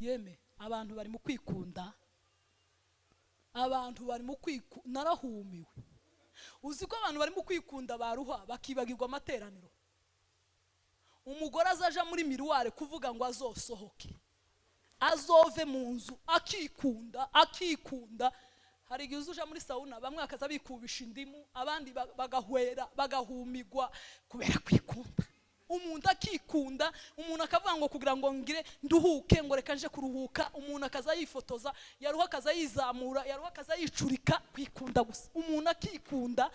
Yeme, abantu bari mu kwikunda, abantu bari mu kwikunda. Narahumiwe. Uzi ko abantu bari mu kwikunda baruha bakibagirwa amateraniro. Umugore azaja muri miroir kuvuga ngo azosohoke, azove mu nzu, akikunda akikunda. Hari igihe uzuja muri sauna, bamwe bakaza bikubisha indimu, abandi bagahwera, bagahumigwa kubera kwikunda. Umuntu akikunda, umuntu akavuga ngo kugira ngo ngire nduhuke, ngo reka nje kuruhuka. Umuntu akaza yifotoza, yaruha akaza yizamura, yaruha akaza yicurika. Kwikunda gusa, umuntu akikunda,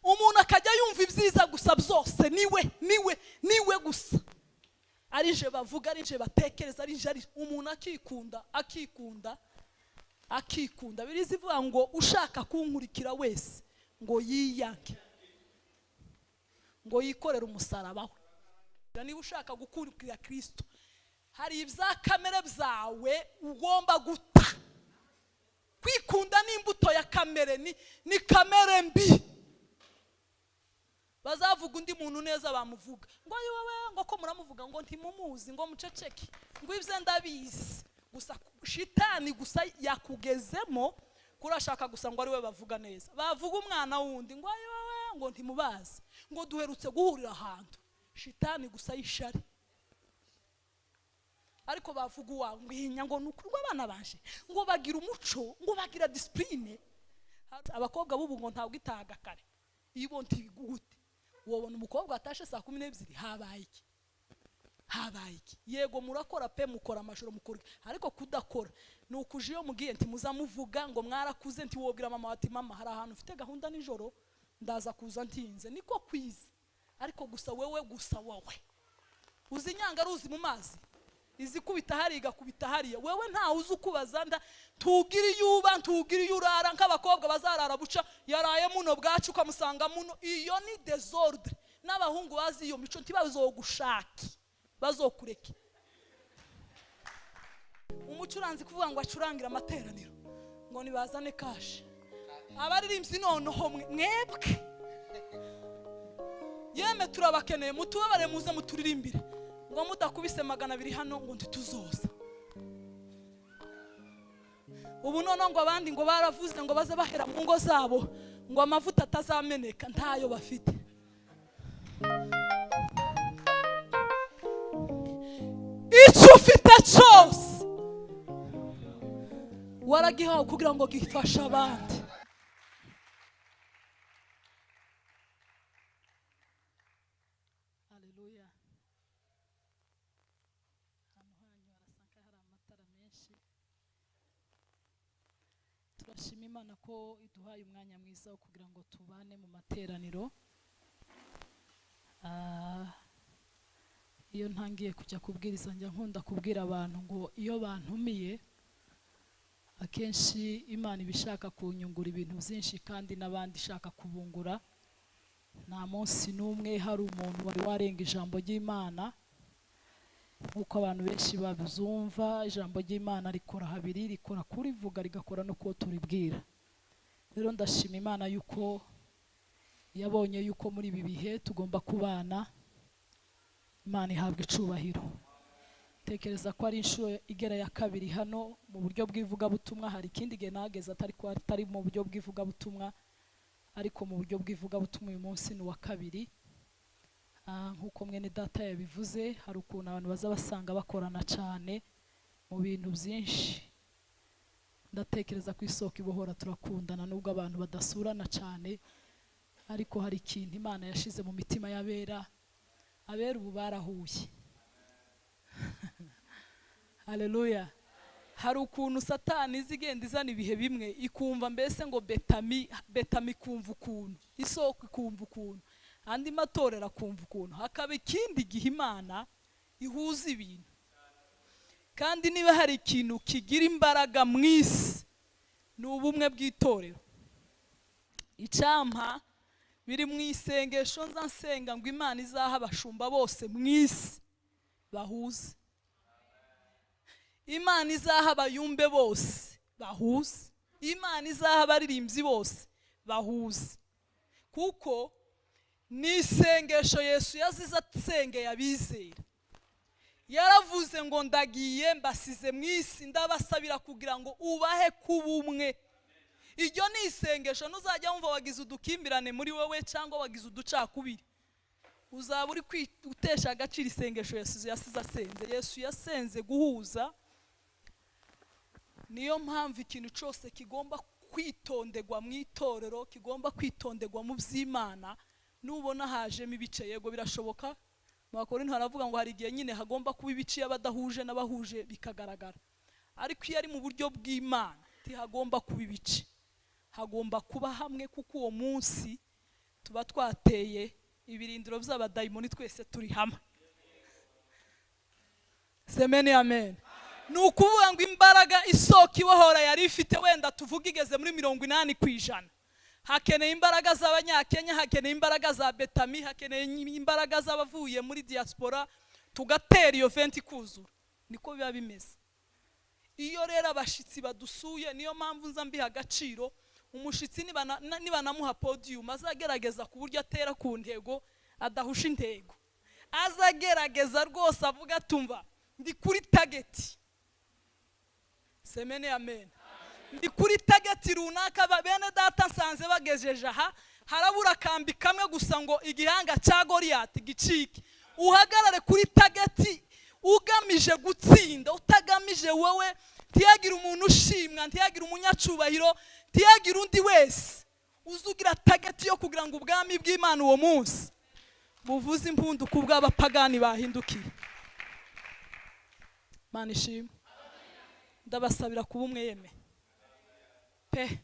umuntu akajya yumva ibyiza gusa byose niwe niwe niwe gusa, ari je bavuga, ari je batekereza, ari je, ari umuntu akikunda akikunda akikunda. Birizi ivuga ngo ushaka kunkurikira wese ngo yiyange, ngo yikorere umusaraba we. Niba ushaka gukurikira Kristo, hari ibya kamere byawe ugomba guta. Kwikunda ni imbuto ya kamere, ni kamere mbi. Bazavuga undi muntu neza, bamuvuga ngo wowe, ngo ko muramuvuga, ngo ntimumuzi, ngo muceceke, ngo ibyo ndabizi gusa. Shitani gusa yakugezemo kurashaka gusa ngo ari we bavuga neza. Bavuga umwana wundi ngo wowe, ngo ntimubazi, ngo duherutse guhurira ahantu. Shitani gusa y'ishari. Ariko bavuga uwawe ngo ihinya, ngo ni ukuri, ngo abana banje ngo bagira umuco, ngo bagira discipline. Abakobwa b'ubu ngo ntabwo itahaga kare, iyo ntibigute. Wobona umukobwa atashe saa 12, habaye iki? Habaye iki? Yego murakora pe, mukora amajoro, mukora, ariko kudakora ni ukuje. Iyo mugiye ntimuzamuvuga ngo mwarakuze, ntiwobwira mama ati mama hari ahantu ufite gahunda nijoro, ndaza kuza ntinze, niko kwiza. Ariko gusa wewe, gusa wowe uzi inyanga ruzi mu mazi, izikubita hariya igakubita hariya, wewe ntawe uzi ukubaza. Nda tugira iyo uba, ntugira iyo urara. Nk'abakobwa bazarara buca, yaraye muno bwacu ukamusanga muno, iyo ni désordre. N'abahungu bazi iyo mico ntibazogushake, bazokureke. Umucuranzi kuvuga ngo acurangira amateraniro ngo nibazane cash. Abaririmbyi noneho mwebwe yeme turabakeneye, mutubabare muze muturirimbire, ngo mudakubise 200 hano ngo ntituzoza. Ubu none ngo abandi ngo baravuze ngo baze bahera mu ngo zabo ngo amavuta atazameneka, ntayo bafite. Icyo ufite cyose waragihawe kugira ngo gifashe abandi. Haleluya. Hano hanyu harasa hari amatara menshi. Turashima Imana ko iduhaye umwanya mwiza wo kugira ngo tubane mu materaniro. Iyo ntangiye kujya kubwiriza njya nkunda kubwira abantu ngo iyo bantumiye akenshi Imana ibishaka kunyungura ibintu byinshi, kandi n'abandi ishaka kubungura. Nta munsi n'umwe hari umuntu wari warenga ijambo ry'Imana nk'uko abantu benshi babizumva. Ijambo ry'Imana rikora habiri, rikora kurivuga, rigakora no kuwo turibwira. Rero ndashima Imana yuko yabonye yuko muri ibi bihe tugomba kubana. Imana ihabwa icubahiro. Tekereza ko ari inshuro igera ya kabiri hano mu buryo bw'ivugabutumwa. Hari ikindi gihe nageze atari ko atari mu buryo bw'ivugabutumwa, ariko mu buryo bw'ivugabutumwa uyu munsi ni uwa kabiri. Nk'uko mwene data yabivuze, hari ukuntu abantu baza basanga bakorana cyane mu bintu byinshi. Ndatekereza ku isoko ibohora turakundana nubwo abantu badasurana cyane, ariko hari ikintu Imana yashize mu mitima y'abera. Abera ubu barahuye. Haleluya. Hari ukuntu Satani izigenda izana ibihe bimwe, ikumva mbese ngo betami betami, ikumva ukuntu isoko, ikumva ukuntu andi matorero akumva ukuntu. Hakaba ikindi gihe Imana ihuza ibintu. Kandi niba hari ikintu kigira imbaraga mu isi ni ubumwe bw'itorero. Icyampa biri mu isengesho nza nsenga ngo Imana izaha abashumba bose mu isi bahuze, Imana izaha abayumbe bose bahuze, Imana izaha abaririmbyi bose bahuze. Kuko Ni isengesho Yesu yazize asengeye abizera. Yaravuze ngo ndagiye mbasize mu isi, ndabasabira kugira ngo ubahe kuba umwe. Iryo ni isengesho. Ntuzajya wumva wagize udukimbirane muri wowe cyangwa wagize uducakubiri, uzaba uri gutesha agaciro isengesho Yesu yasize asenze. Yesu yasenze guhuza. Niyo mpamvu ikintu cyose kigomba kwitonderwa mu itorero, kigomba kwitonderwa mu by'Imana. Nubona hajemo ibice, yego birashoboka. Mu Bakorinto haravuga ngo hari igihe nyine hagomba kuba ibice y'abadahuje n'abahuje bikagaragara, ariko iyo ari mu buryo bw'Imana ntihagomba kuba ibice, hagomba kuba hamwe, kuko uwo munsi tuba twateye ibirindiro by'abadayimoni, twese turi hamwe. Semeni amen. Ni ukuvuga ngo imbaraga isoko ibohora yari ifite, wenda tuvuga igeze muri 80%, hakeneye imbaraga z'Abanyakenya, hakeneye imbaraga za Betami, hakeneye imbaraga z'abavuye muri diaspora, tugatera iyo 20 kuzura. Niko biba bimeze. Iyo rero abashitsi badusuye, niyo mpamvu nza mbiha agaciro. Umushitsi niba namuha podium, azagerageza ku buryo atera ku ntego, adahusha intego. Azagerageza rwose avuga atumva ndi kuri target. Semene amen. Ndi kuri target runaka. Bene data nsanze bagejeje aha, harabura akambi kamwe gusa ngo igihanga cya Goliyati gicike. Uhagarare kuri target ugamije gutsinda, utagamije wowe. Ntiyagira umuntu ushimwa, ntiyagira umunyacubahiro, ntiyagira undi wese. Uzugira target yo kugira ngo ubwami bw'Imana uwo munsi buvuze impundu ku bw'abapagani bahindukiye. Mana ishimwe. Ndabasabira kuba umwe yeme pe.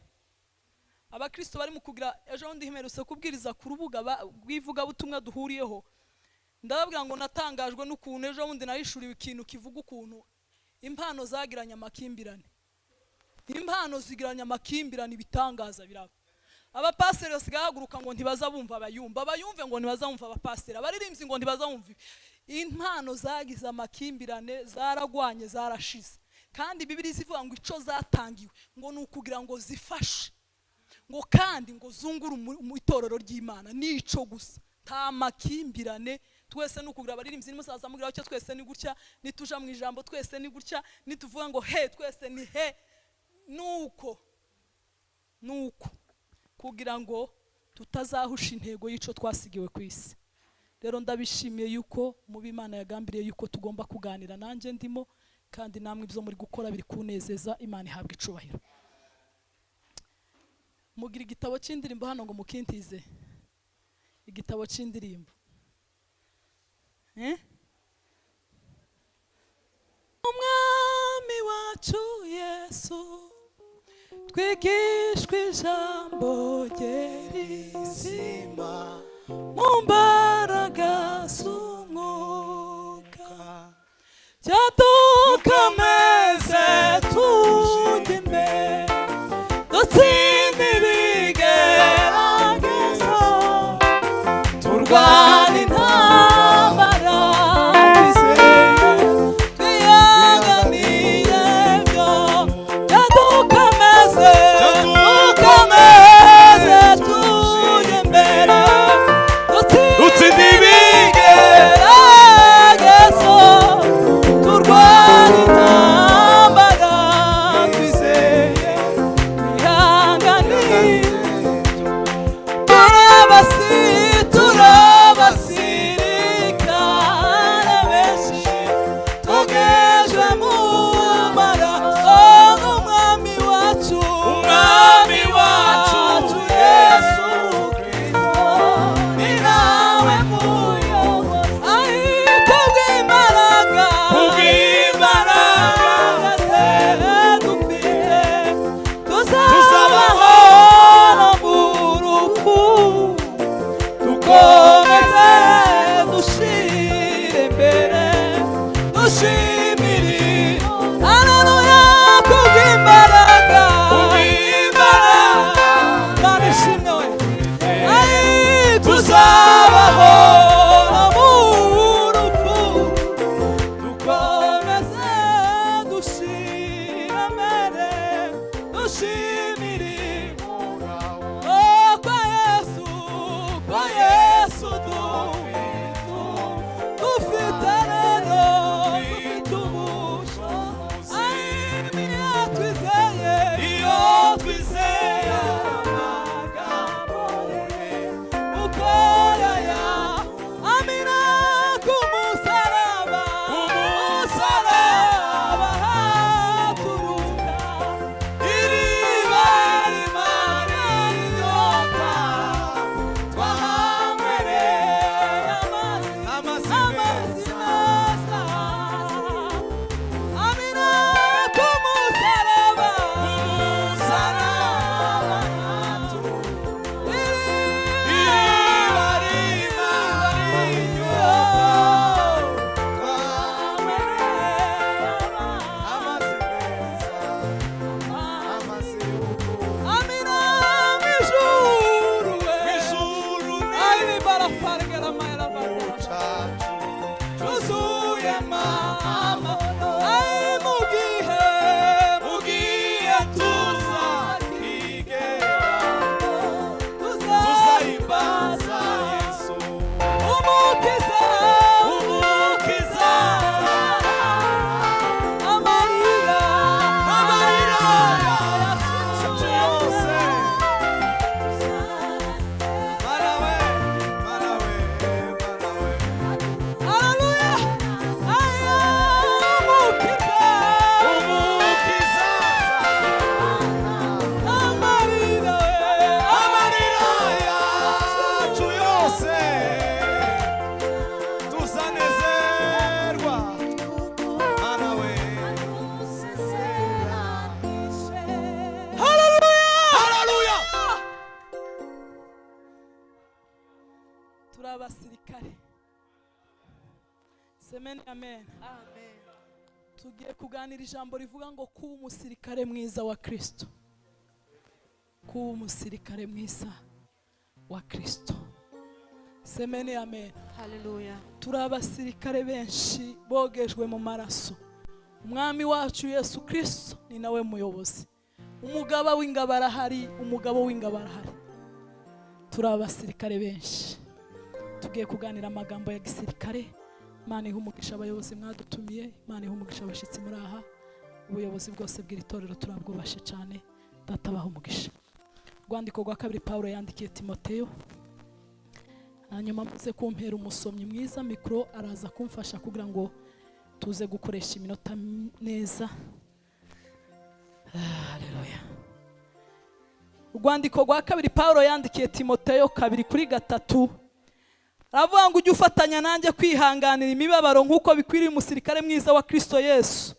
Abakristo bari mu kugira, ejo bundi mperutse kubwiriza ku rubuga rw'ivugabutumwa duhuriyeho, ndababwira ngo natangajwe n'ukuntu ejo bundi nahishuriwe ikintu kivuga ukuntu impano zagiranye amakimbirane. Impano zigiranye amakimbirane, ibitangaza biraba. Abapasiteri basigaye bahaguruka ngo ntibazabumva abayumva, abayumve ngo ntibazabumva abapasiteri, abaririmbyi ngo ntibazabumva. Impano zagize amakimbirane, zaragwanye, zarashize. Kandi Bibiliya ivuga ngo ico zatangiwe ngo ni ukugira ngo zifashe, ngo kandi ngo zungure mu itorero ry'Imana. Nico gusa, nta makimbirane. Twese ni ukugira abaririmbyi nimusaza mugira cyo, twese ni gutya, nituja mu ijambo twese ni gutya, nituvuga ngo he twese ni he. Nuko nuko kugira ngo tutazahusha intego y'ico twasigiwe ku isi. Rero ndabishimiye yuko mu b'Imana yagambiriye yuko tugomba kuganira, nanjye ndimo, kandi namwe ibyo muri gukora biri kunezeza. Imana ihabwa icubahiro. Mugira igitabo cy'indirimbo hano ngo mukintize igitabo cy'indirimbo. Umwami wacu Yesu, twigishwe ijambo rye rizima mu mbaraga z'umwuka, cyadukomeze tujye imbere, dutsinde ibigeragezo, turwane intambara twizeye, twihanganire byo. Cyadukomeze, dukomeze tujye imbere, dutsinde ibigeragezo, turwane intambara twizeye, twihanganire. Turabasi, Rwigema. Ay, mugihe, mugihe tuzakigera, tuzahimbaza Yesu Umukiza, Umukiza. Amarira, amarira yacu yose. Mana we, Mana we, Mana we. Haleluya! Aya, Umukiza, Umukiza. Amarira, amarira yacu yose. Tuzanezerwa, Mana we. Haleluya! Haleluya! Turi abasirikare. Semeni amen. Tugiye kuganira ijambo rivuga ngo kuba umusirikare mwiza wa Kristo, kuba umusirikare mwiza wa Kristo. Semeni amen. Hallelujah. Turi abasirikare benshi bogejwe mu maraso. Umwami wacu Yesu Kristo ni nawe muyobozi. Umugaba w'ingabo arahari, umugabo w'ingabo arahari. Turi abasirikare benshi. Tugiye kuganira amagambo ya gisirikare. Imana ihe umugisha abayobozi mwadutumiye, Imana ihe umugisha abashyitsi muri aha. Ubuyobozi bwose bw'iri torero turabwubashe cyane. Data abahe umugisha. Urwandiko rwa kabiri Pawulo yandikiye Timoteyo. Hanyuma muze kumpera umusomyi mwiza mikoro, araza kumfasha kugira ngo tuze gukoresha iminota neza. Haleluya. Urwandiko rwa kabiri Pawulo yandikiye Timoteyo 2:3, aravuga ngo ujye ufatanya nanjye kwihanganira imibabaro nk'uko bikwiriye umusirikare mwiza wa Kristo Yesu.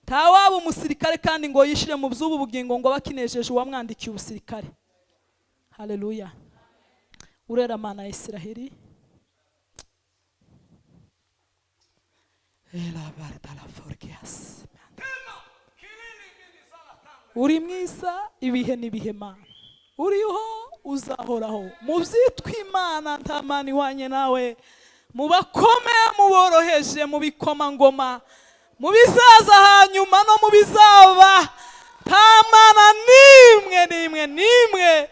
Ntawaba umusirikare kandi ngo yishire mu by'ubu bugingo ngo abe akinejeje uwamwandikiye ubusirikare. Haleluya. Urera Mana ya Isiraheli. Ela barda la forgias. Uri mwiza ibihe n'ibihe Mana, uriho uzahoraho. Mu byitwa Imana nta mana ihwanye nawe. Mu bakomeye, mu boroheje, mu bikomangoma, mu bizaza hanyuma no mu bizaba, nta mana n'imwe n'imwe n'imwe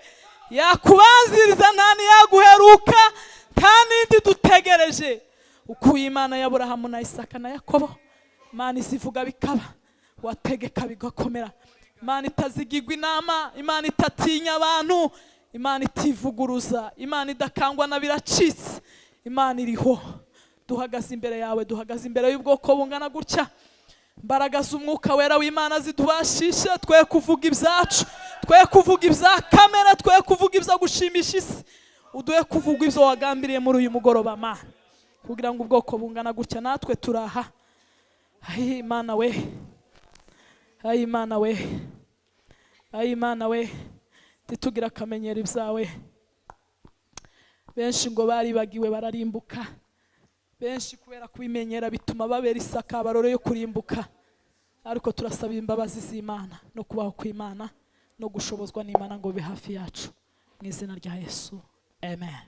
yakubanziriza, nta n'iyaguheruka, nta n'indi dutegereje. Ukuye Imana ya Aburahamu na Isaka na Yakobo, Imana izivuga bikaba, wategeka bigakomera. Imana itazigirwa inama, Imana itatinya abantu, Imana itivuguruza, Imana idakangwa na biracitse. Imana iriho. Duhagaze imbere yawe, duhagaze imbere y'ubwoko bungana gutya. Imbaraga z'umwuka wera w'Imana zidubashishe, twe kuvuga ibyacu, twe kuvuga ibya kamera, twe kuvuga ibyo gushimisha isi, uduhe kuvuga ibyo wagambiriye muri uyu mugoroba Mana, kugira ngo ubwoko bungana gutya natwe turaha. Ayi Imana we, ayi Imana we, ayi Imana we, titugira akamenyero ibyawe. Benshi ngo baribagiwe bararimbuka, benshi kubera kubimenyera bituma babera isakabarore yo kurimbuka. Ariko turasaba imbabazi z'Imana no kubaho kw'Imana no gushobozwa n'Imana ngo bibe hafi yacu, mu izina rya Yesu, amen.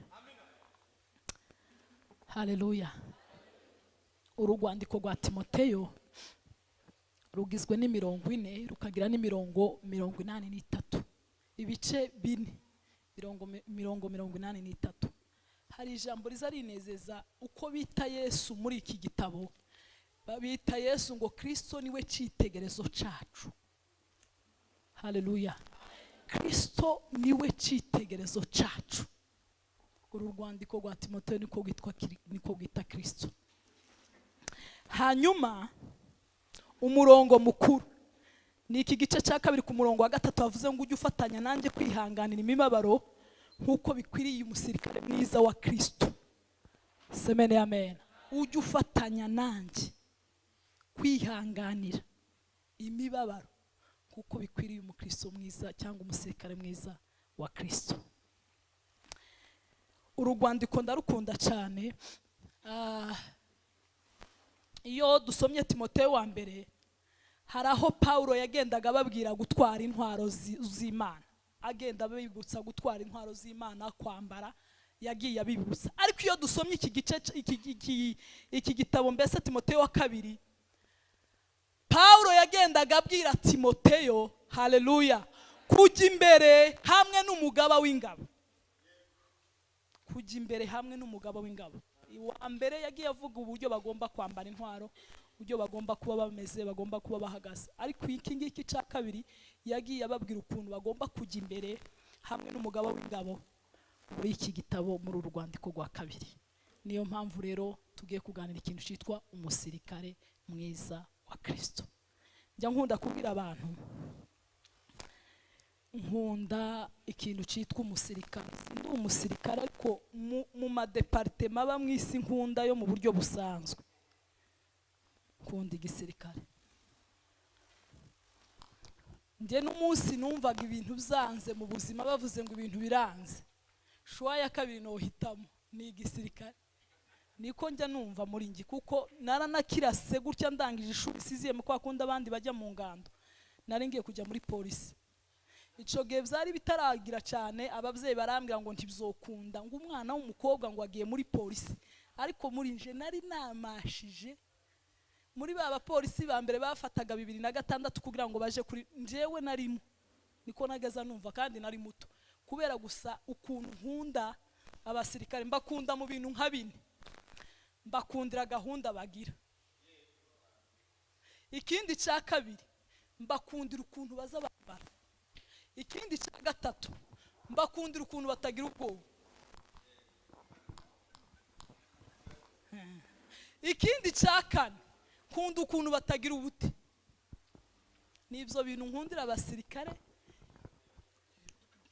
Haleluya. Uru rwandiko rwa Timoteyo rugizwe n'imirongo 4, rukagira n'imirongo 83, ibice 4, mirongo 83. Hari ijambo riza rinezeza uko bita Yesu muri iki gitabo. Babita Yesu ngo Kristo niwe cyitegerezo cacu. Haleluya. Kristo niwe cyitegerezo cacu. Uru rwandiko rwa Timoteyo niko rwitwa, niko rwita Kristo. Hanyuma umurongo mukuru ni iki gice cya 2 ku murongo wa 3, bavuze ngo ujye ufatanya nanjye kwihanganira imibabaro nk'uko bikwiriye umusirikare mwiza wa Kristo. Semene amen. Ujye ufatanya nanjye kwihanganira imibabaro nk'uko bikwiriye umukristo mwiza cyangwa umusirikare mwiza wa Kristo. Uru rwandiko ndarukunda cyane. Iyo dusomye Timoteyo wa mbere, hari aho Pawulo yagendaga ababwira gutwara intwaro z'Imana, agenda abibutsa gutwara intwaro z'Imana, kwambara. Yagiye abibutsa. Ariko iyo dusomye iki gice, iki gitabo, mbese Timoteyo wa kabiri, Pawulo yagendaga abwira Timoteyo, haleluya, kujya imbere hamwe n'umugaba w'ingabo, kujya imbere hamwe n'umugaba w'ingabo. Uwa mbere yagiye avuga uburyo bagomba kwambara intwaro, uburyo bagomba kuba bameze, bagomba kuba bahagaze. Ariko iki ngiki cya kabiri yagiye ababwira ukuntu bagomba kujya imbere hamwe n'umugaba w'ingabo muri iki gitabo, muri uru rwandiko rwa kabiri. Niyo mpamvu rero tugiye kuganira ikintu cyitwa umusirikare mwiza wa Kristo. Njya nkunda kubwira abantu, nkunda ikintu cyitwa umusirikare. Ndi umusirikare, ariko mu madepartema aba mu isi nkunda yo mu buryo busanzwe, nkunda igisirikare. Njye n'umunsi numvaga ibintu byanze mu buzima, bavuze ngo ibintu biranze, choix ya kabiri nohitamo ni igisirikare. Niko njya numva muri ngi, kuko naranakirase gutya ndangije ishuri siziye mu kwa kundi abandi bajya mu ngando, nari ngiye kujya muri polisi. Ico gihe byari bitaragira cyane, ababyeyi barambwira ngo ntibizokunda, ngo umwana w'umukobwa ngo agiye muri polisi. Ariko muri nje nari namashije muri ba bapolisi ba mbere bafataga 2006 kugira ngo baje kuri njewe narimo, niko nageza numva, kandi nari muto. Kubera gusa ukuntu nkunda abasirikare, mbakunda mu bintu nka bine. Mbakundira gahunda bagira. Ikindi cya kabiri, mbakundira ukuntu baza bambara. Ikindi cya gatatu, mbakundira ukuntu batagira ubwoba. Ikindi cya kane, nkunda ukuntu batagira ubute. Nibyo bintu nkundira abasirikare,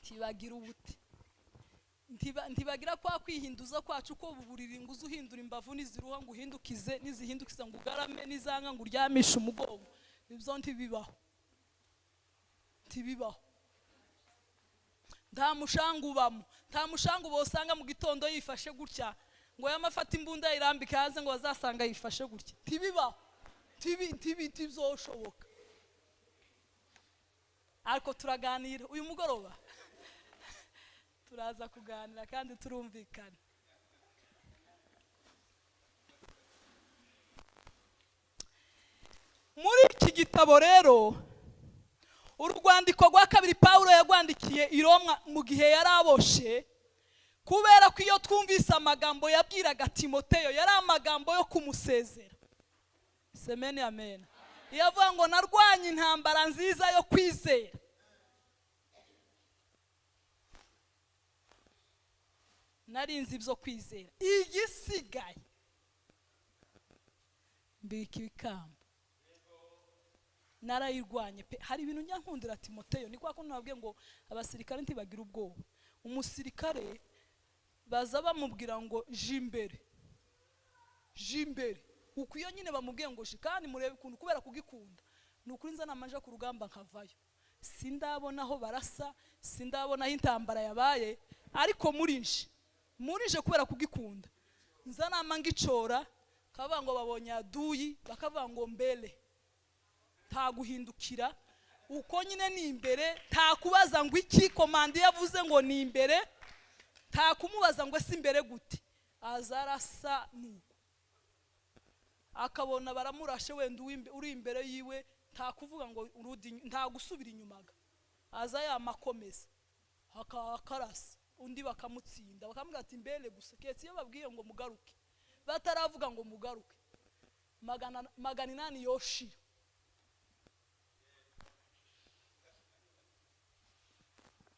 ntibagira ubute, ntibagira kwa kwihinduza kwacu ko buburira inguzu, uhindura imbavu niziruha ngo uhindukize, nizihindukiza ngo ugarame, nizanga ngo uryamishe umugongo. Ibyo ntibibaho, ntibibaho. Nta mushanga ubamo, nta mushanga bosanga mu gitondo yifashe gutya ngo yamafata imbunda irambika haze ngo bazasanga yifashe gutya. Ntibibaho, ntibizoshoboka. Ariko turaganira uyu mugoroba, turaza kuganira kandi turumvikana. Muri iki gitabo rero, urwandiko rwa kabiri Pawulo yagwandikiye i Roma mu gihe yari aboshe, kubera ko iyo twumvise amagambo yabwiraga Timoteyo yari amagambo yo kumusezera. Semeni amen. Yavuga ngo narwanye intambara nziza yo kwizera. Narinzi ibyo kwizera, igisigaye mbika ibikamba. Narayirwanye pe. Hari ibintu njya nkundira Timoteyo, ni kwa ko nababwiye ngo abasirikare ntibagira ubwoba. Umusirikare baza bamubwira ngo jimbere, jimbere, uko iyo nyine bamubwiye ngo kandi murebe ukuntu kubera kugikunda, ni ukuri nza namanje ku rugamba nkavayo. Sindabona aho barasa, sindabona aho intambara yabaye, ariko murinje kubera kugikunda nza nama ngicora, kavuga ngo babonye aduyi, bakavuga ngo mbele, nta guhindukira, uko nyine ni imbere, nta kubaza ngo iki komande yavuze ngo ni imbere, nta kumubaza ngo ese imbere gute, azarasa nuko akabona baramurashe wenda uri imbere yiwe, nta kuvuga ngo urudi, nta gusubira inyumaga, aza yamakomeza akarasa undi bakamutsinda, bakamubwira ati mbele gusa. Ketse iyo babwiye ngo mugaruke, bataravuga ngo mugaruke, 800 yoshira.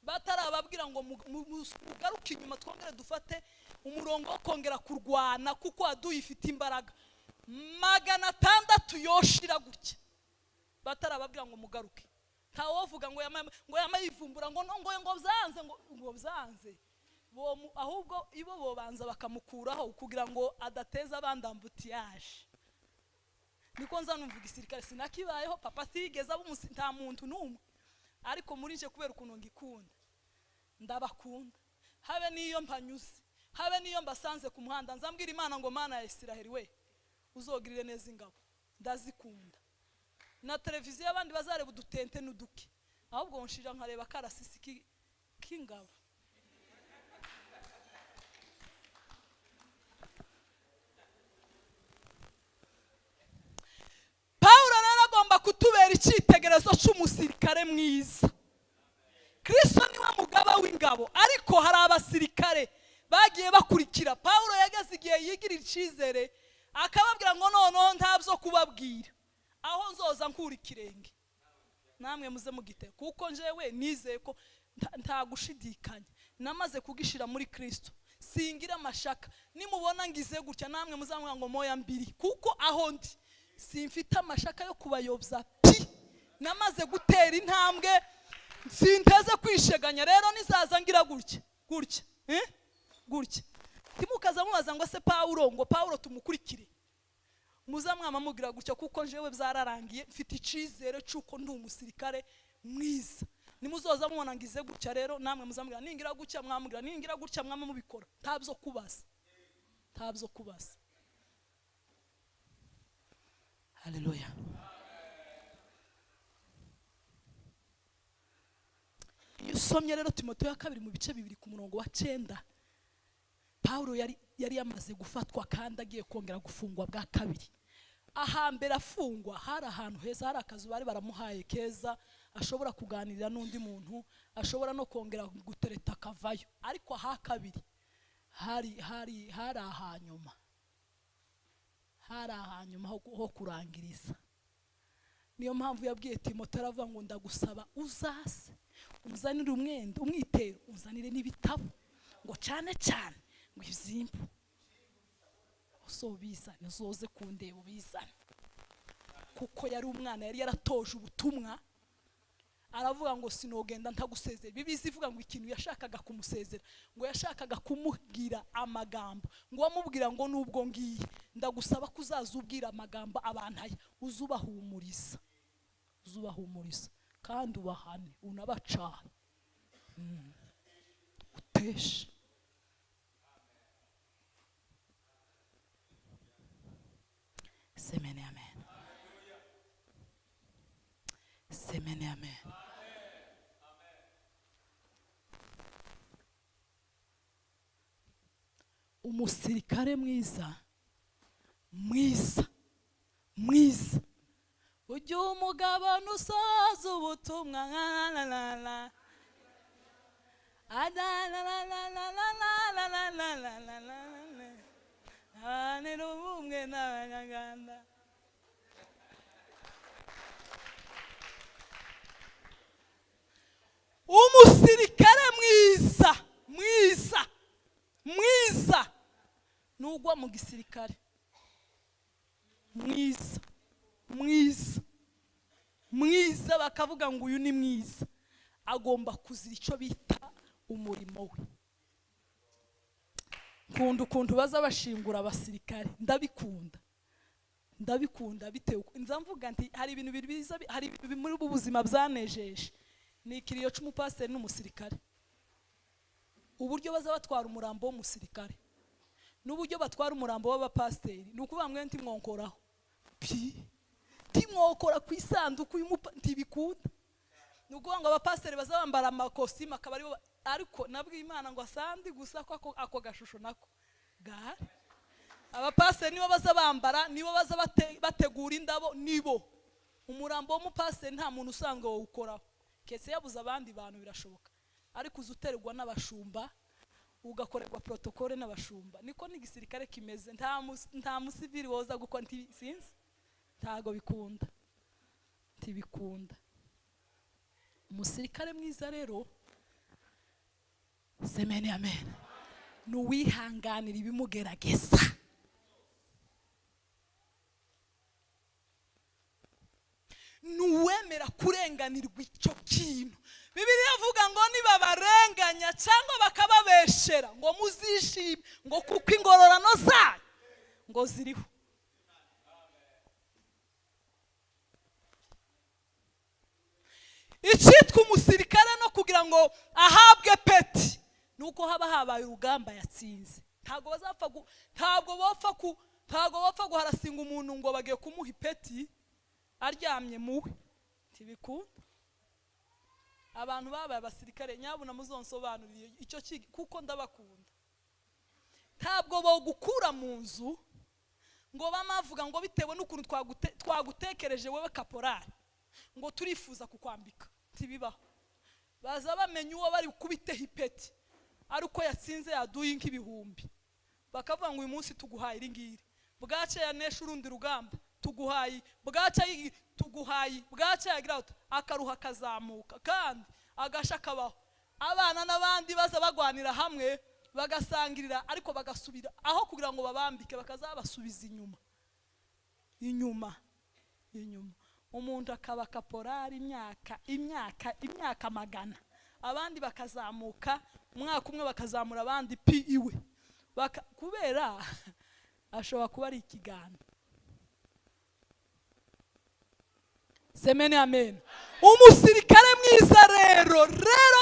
Batarababwira ngo mugaruke inyuma twongere dufate umurongo wo kongera kurwana kuko aduyi ifite imbaraga, 600 yoshira gutya. Batarababwira ngo mugaruke. Ntawovuga ngo yamayivumbura ngo ngo byanze, ngo byanze. Ahubwo ibo bobanza bakamukuraho kugira ngo adateza abandi ambutiyaje. Niko nza numva igisirikare sinakibayeho, papa sigeza nta muntu n'umwe, ariko muri nje kubera ukuntu ngikunda, ndabakunda, habe niyo mpanyuze, habe niyo mbasanze ku muhanda, nzambwira Imana ngo Mana ya Isiraheli we uzogirire neza ingabo, ndazikunda. Na televiziyo abandi bazareba udutente n'uduki, ahubwo nshira nkareba karasisi k'ingabo. Umusirikare mwiza, Kristo niwe mugaba w'ingabo, ariko hari abasirikare bagiye bakurikira. Pawulo yageze igihe yigirira icyizere akababwira ngo noneho ntabyo kubabwira, aho nzoza nkura ikirenge namwe muze mugite, kuko njyewe nizeye ko nta gushidikanya namaze kugishira muri Kristo, singira amashaka. Nimubona ngize gutya namwe muzamwira ngo moya mbiri, kuko aho ndi simfite amashaka yo kubayobya pi, namaze gutera intambwe, sinteze kwisheganya. Rero nizaza ngira gutya gutya gutya, ntimukaza mubaza ngo se Pawulo, ngo Pawulo tumukurikire, muzamwama mugira gutya, kuko njyewe byararangiye, mfite icyizere cy'uko ndi umusirikare mwiza. Nimuzoza mubona ngize gutya rero namwe muzamubwira ningira gutya, mwamubwira ningira gutya, mwama mubikora, ntabyo kubaza, ntabyo kubaza. Haleluya. Iyo usomye rero Timoteyo ya kabiri mu bice 2 ku murongo wa 9, Pawulo yari yamaze gufatwa kandi agiye kongera gufungwa bwa kabiri. Ahambere afungwa hari ahantu heza, hari akazu bari baramuhaye keza, ashobora kuganirira n'undi muntu, ashobora no kongera gutereta akavayo. Ariko aha kabiri hari hari hari ahanyuma, hari ahanyuma ho kurangiriza. Niyo mpamvu yabwiye Timoteyo aravuga ngo ndagusaba uzase uzanire umwenda, umwitero, uzanire n'ibitabo, ngo cyane cyane ngo izimbu usobizane, uzoze kundeba ubizane. Kuko yari umwana yari yaratoje ubutumwa, aravuga ngo sinogenda ntagusezera. Bibiliya ivuga ngo ikintu yashakaga kumusezera, ngo yashakaga kumubwira amagambo, ngo amubwira ngo nubwo ngiye ndagusaba ko uzaza ubwira amagambo abantu aya, uzubahumuriza, uzubahumuriza kandi ubahane, unabacahe, uteshe. Semene amen. Semene amen. Umusirikare mwiza, mwiza, mwiza, ujya umugabane usoza ubutumwa, la la la la la la la la la la la la la la, abanira ubumwe n'Abanyarwanda. Umusirikare mwiza, mwiza, mwiza, nugwa mu gisirikare mwiza, mwiza, mwiza, bakavuga ngo uyu ni mwiza, agomba kuzira icyo bita umurimo we. Nkunda ukuntu baza bashingura abasirikare, ndabikunda, ndabikunda bitewe nza mvuga nti hari ibintu biza, hari ibintu muri ubu buzima byanejeje, ni ikiriyo cy'umupasiteri n'umusirikare. Uburyo baza batwara umurambo w'umusirikare n'uburyo batwara umurambo w'abapasiteri, ni ukuvuga ngo ntimwonkoraho pi, ntimwokora ku isanduku ntibikunda. Ni ukuvuga ngo abapasiteri baza bambara amakositimu akaba aribo, ariko nabwo Imana ngo asandi gusa ko ako gashusho nako gahari. Abapasiteri nibo baza bambara, nibo baza bategura indabo, nibo. Umurambo w'umupasiteri nta muntu usanzwe wawukoraho, ketse yabuze abandi bantu birashoboka, ariko uzuterwa n'abashumba, ugakorerwa protokole n'abashumba. Niko n'igisirikare kimeze, nta musivili woza gukora, sinzi, ntago bikunda, ntibikunda. Umusirikare mwiza rero, semene amen, nuwihanganira ibimugerageza. Nuwemera kurenganirwa icyo kintu. Bibiliya ivuga ngo nibabarenganya cyangwa bakababeshera ngo muzishime, ngo kuko ingororano zanyu ngo ziriho. Icyitwa umusirikare no kugira ngo ahabwe peti nuko haba habaye urugamba yatsinze. Ntabwo bazapfa, ntabwo bapfa guharasinga umuntu ngo bagiye kumuha ipeti aryamye muwe, ntibikunda. Abantu babaye abasirikare nyabuna muzonsobanuriye icyo kuko ndabakunda. Ntabwo bogukura mu nzu ngo bamavuga ngo bitewe n'ukuntu twagutekereje wewe kaporari ngo turifuza kukwambika. Ntibibaho. Baza bamenya uwo bari kubiteho ipeti ari uko yatsinze yaduye nk'ibihumbi, bakavuga ngo uyu munsi tuguhaye iri ngiri, bwace yanesha urundi rugamba tuguhaye, bwace tuguhaye, bwace yagira akaruha kazamuka kandi agasha kabaho. Abana n'abandi baza bagwanira hamwe bagasangirira, ariko bagasubira aho kugira ngo babambike bakazabasubiza inyuma inyuma inyuma. Umuntu akaba kaporari imyaka imyaka imyaka magana, abandi bakazamuka umwaka umwe bakazamura abandi pi iwe, kubera ashobora kuba ari ikiganda. Semene amen. Umusirikare mwiza rero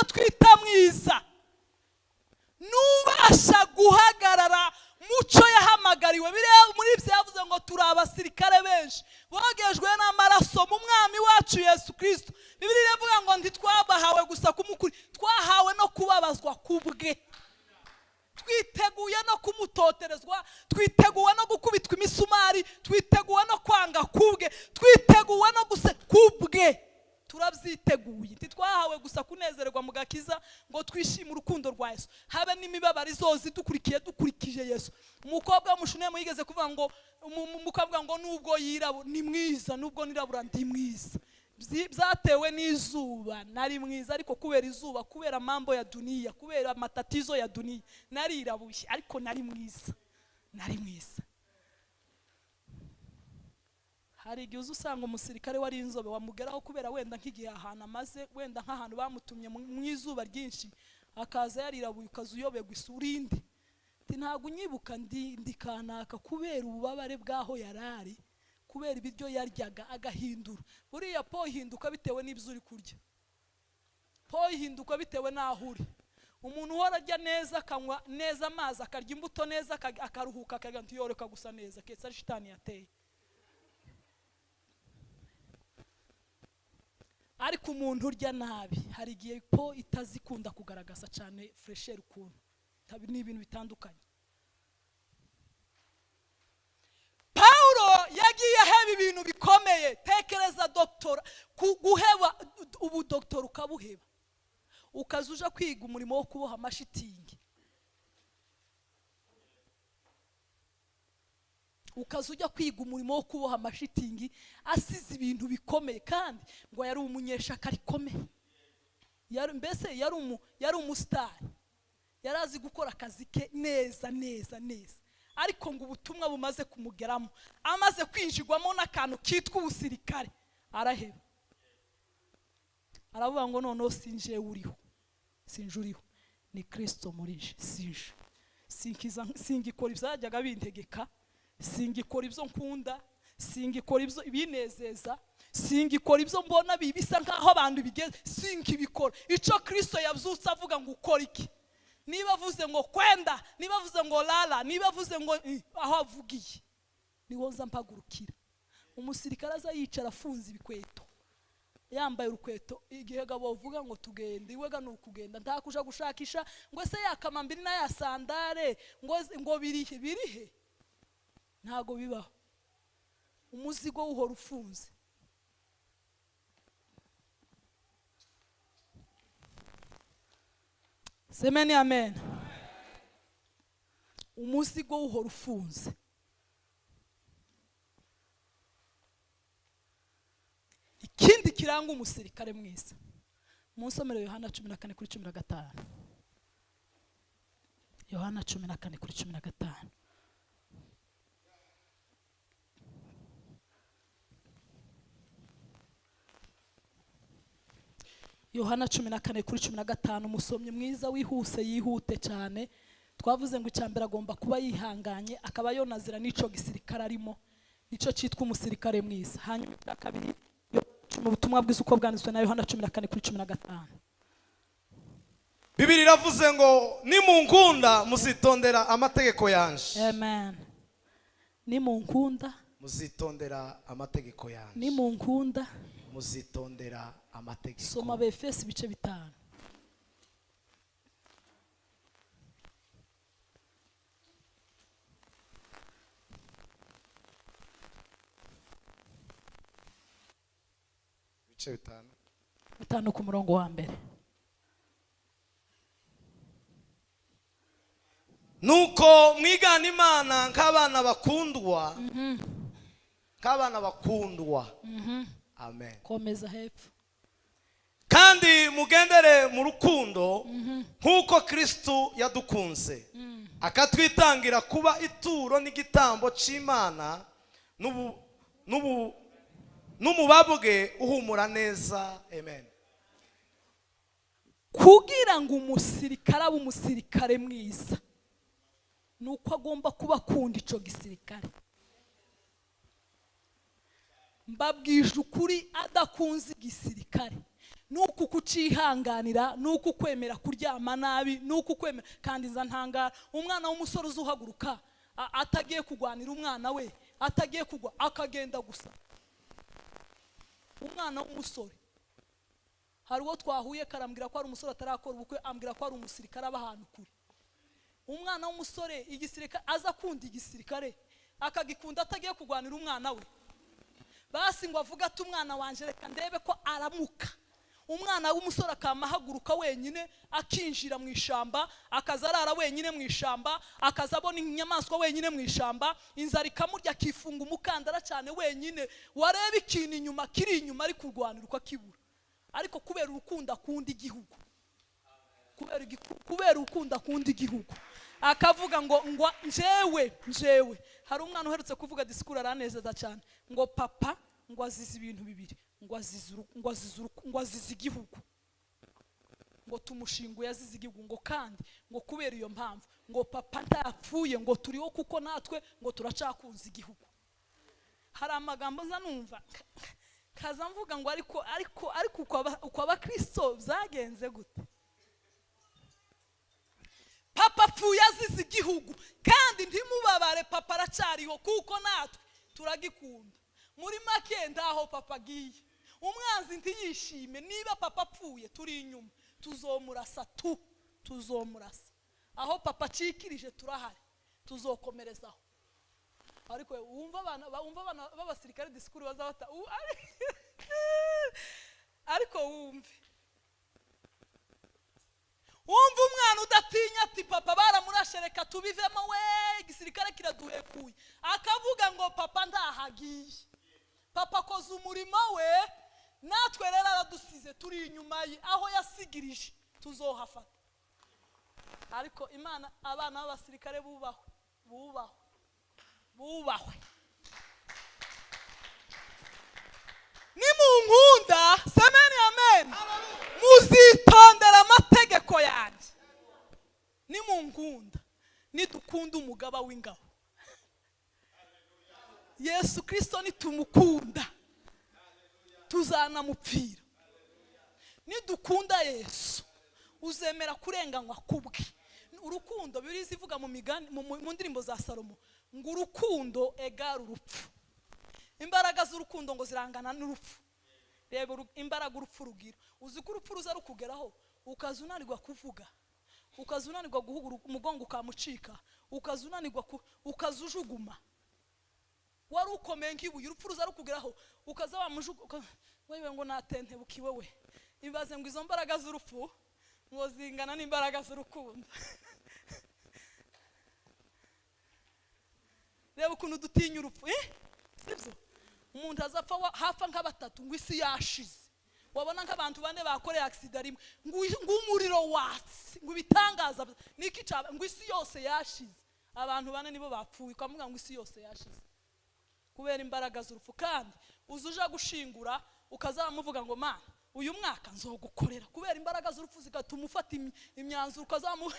twita mwiza nubasha guhagarara muco yahamagariwe. Muri ibyo yavuze ngo turi abasirikare benshi bogejwe n'amaraso mu mwami wacu Yesu Kristo. Bibiliya iravuga ngo ntitwabahawe gusa kumukuri, twahawe no kubabazwa kubwe. Twiteguye no kumutoterezwa, twiteguye no gukubitwa imisumari, twiteguye no kwanga kubwe, twiteguye no guse kubwe. Turabyiteguye. Ntitwahawe gusa kunezererwa mu gakiza ngo twishime urukundo rwa Yesu, habe n'imibabaro izozi dukurikiye dukurikije Yesu. Umukobwa w'umushunemu yigeze kuvuga ngo umukobwa ngo nubwo yirabura ni mwiza, nubwo nirabura ndi mwiza. Byatewe n'izuba nari mwiza, ariko kubera izuba, kubera mambo ya dunia, kubera matatizo ya dunia narirabuye, ariko nari mwiza, nari mwiza. Hari igihe usanga umusirikare wari inzobe wamugeraho kubera wenda nk'igihe ahantu amaze, wenda nk'ahantu bamutumye mu izuba ryinshi, akaza yarirabuye ukazuyoberwa isura indi. Ati ntabwo unyibuka ndi kanaka, kubera ububabare bwaho yarari, kubera ibiryo yaryaga agahindura. Buriya po ihinduka bitewe n'ibyo uri kurya, po ihinduka bitewe n'aho uri. Umuntu uhora arya neza, akanywa neza amazi, akarya imbuto neza, akaruhuka, akagira ntiyoreka gusa neza, keretse ari shitani yateye. Ariko umuntu urya nabi hari igihe po itazikunda kugaragaza cyane fresher ukuntu, ni ibintu bitandukanye. Paulo yagiye aheba ibintu bikomeye. Tekereza doctor guheba ubu doctor ukabuheba ukazuja kwiga umurimo wo kuboha amashitingi, ukazuja kwiga umurimo wo kuboha amashitingi, asize ibintu bikomeye. Kandi ngo yari umunyeshaka rikomeye, yari mbese yari umustar, yarazi gukora akazi ke neza neza neza. Ariko ngo ubutumwa bumaze kumugeramo, amaze kwinjirwamo n'akantu kitwa ubusirikare, araheba. Aravuga ngo noneho sinje uriho, sinje uriho, ni Kristo muri nje, sinje sinkiza, singikora ibyajyaga bintegeka, singikora ibyo nkunda, singikora ibyo binezeza, singikora ibyo mbona bibisa nkaho abantu bigeze, singibikora. Ico Kristo yabyutse avuga ngo ukora iki? Niba avuze ngo kwenda, niba avuze ngo lala, niba avuze ngo aho avugiye, niho nza mpagurukira. Umusirikare aza yicara afunze ibikweto, yambaye urukweto, igihe gabo uvuga ngo tugende, iwe ga nukugenda, ntakuja gushakisha ngo se yakamambiri na ya sandare ngo birihe birihe, ntago bibaho. Umuzigo uhora ufunze. Semeni amen. Umuzigo uhora ufunze. Ikindi kiranga umusirikare mwiza, munsomero Yohana 14:15. Yohana 14:15. Yohana 14:15. Umusomyi mwiza wihuse yihute cyane. Twavuze ngo icyambere agomba kuba yihanganye, akaba yonazira n'ico gisirikare arimo, nico cyitwa umusirikare mwiza. Hanyuma icya kabiri, mu butumwa bwiza uko bwanditswe na Yohana 14:15. Bibiliya iravuze ngo nimunkunda muzitondera amategeko yanje. Amen. Nimunkunda muzitondera amategeko yanje. Nimunkunda muzitondera amategeko. Soma Abefesi ibice 5. Ibice 5. 5 ku murongo wa mbere. Nuko mwigana Imana nk'abana bakundwa, nk'abana bakundwa. Amen. Komeza hepfo. Kandi mugendere mu rukundo nk'uko Kristo yadukunze, akatwitangira kuba ituro n'igitambo c'Imana n'umubabwe uhumura neza. Amen. Kugira ngo umusirikare abe umusirikare mwiza, nuko agomba kuba akunda ico gisirikare. Mbabwije ukuri, adakunze igisirikare, nuko kucihanganira, nuko kwemera kuryama nabi, nuko kwemera. Kandi nza ntangara umwana w'umusore uzuhaguruka atagiye kugwanira umwana we, atagiye kugwa akagenda gusa. Umwana w'umusore, hari uwo twahuye karambwira ko ari umusore atarakora ubukwe, ambwira ko ari umusirikare aba ahantu kure. Umwana w'umusore igisirikare aza akunda igisirikare, akagikunda atagiye kugwanira umwana we. Basi ngo avuga ati umwana wanje reka ndebe ko aramuka. Umwana w'umusore akamahaguruka wenyine, akinjira mu ishamba, akaza arara wenyine mu ishamba, akaza abona inyamaswa wenyine mu ishamba, inzara ikamurya akifunga umukandara cyane wenyine. Wareba ikintu inyuma kiri inyuma ari kurwanira ukakibura. Ariko kubera urukundo akunda igihugu, kubera urukundo akunda igihugu, akavuga ngo njewe. Hari umwana uherutse kuvuga disikuru aranezeza cyane, ngo papa ngo azize ibintu bibiri, ngo azize igihugu, ngo tumushinguye azize igihugu, ngo kandi ngo kubera iyo mpamvu ngo papa ntapfuye, ngo turiho kuko natwe ngo turacakunze igihugu. Hari amagambo nza numva kaza mvuga ngo ariko ariko ariko uko abakristo byagenze gute? Papa apfuye azize igihugu, kandi ntimubabare, papa aracyariho kuko natwe turagikunda. Muri make ndaho papa agiye, umwanzi ntiyishime. Niba papa apfuye turi inyuma, tuzomurasa tuzomurasa. Aho papa acikirije turahari, tuzokomerezaho. Ariko wumva abana b'abasirikare disikuru bazabata, ariko wumve umwana udatinya ati papa baramurashe reka tubivemo we, igisirikare kiraduhekuye. Akavuga ngo papa ndahagiye, papa akoze umurimo we, natwe rero aradusize turi inyuma ye, aho yasigirije tuzohafata. Ariko Imana, abana b'abasirikare bubahwe, bubahwe, bubahwe. Nimunkunda, semeni amen, muzitondera amategeko yanjye. Nimunkunda, nidukunda umugaba w'ingabo Yesu Kristo, nitumukunda tuzanamupfira. Nidukunda Yesu uzemera kurenganywa kubwe. Urukundo, Bibiliya ivuga mu migani, mu ndirimbo za Salomo, ngo urukundo egara urupfu. Imbaraga z'urukundo ngo zirangana n'urupfu. Reba imbaraga urupfu rugira. Uzi ko urupfu ruza rukugeraho, ukaza unanirwa kuvuga, ukaza unanirwa guhugura, umugongo ukamucika, ukaza unanirwa, ukaza ujuguma. Wari ukomeye nk'ibuye, urupfu ruza rukugeraho, ukaza wamujugu, wewe ngo natentebukiwe we. Ibaze ngo izo mbaraga z'urupfu ngo zingana n'imbaraga z'urukundo. Reba ukuntu dutinya urupfu, sibyo? Umuntu azapfa hafa nka batatu ngo isi yashize. Wabona nk'abantu bane bakoreye accident rimwe, ngo umuriro watse, ngo ibitangaza niki caba, ngo isi yose yashize. Abantu bane nibo bapfuye, ukavuga ngo isi yose yashize kubera imbaraga z'urupfu. Kandi uzuja gushingura ukazamuvuga ngo mana uyu mwaka nzogukorera, kubera imbaraga z'urupfu zigatuma ufata imyanzuro, ukazamu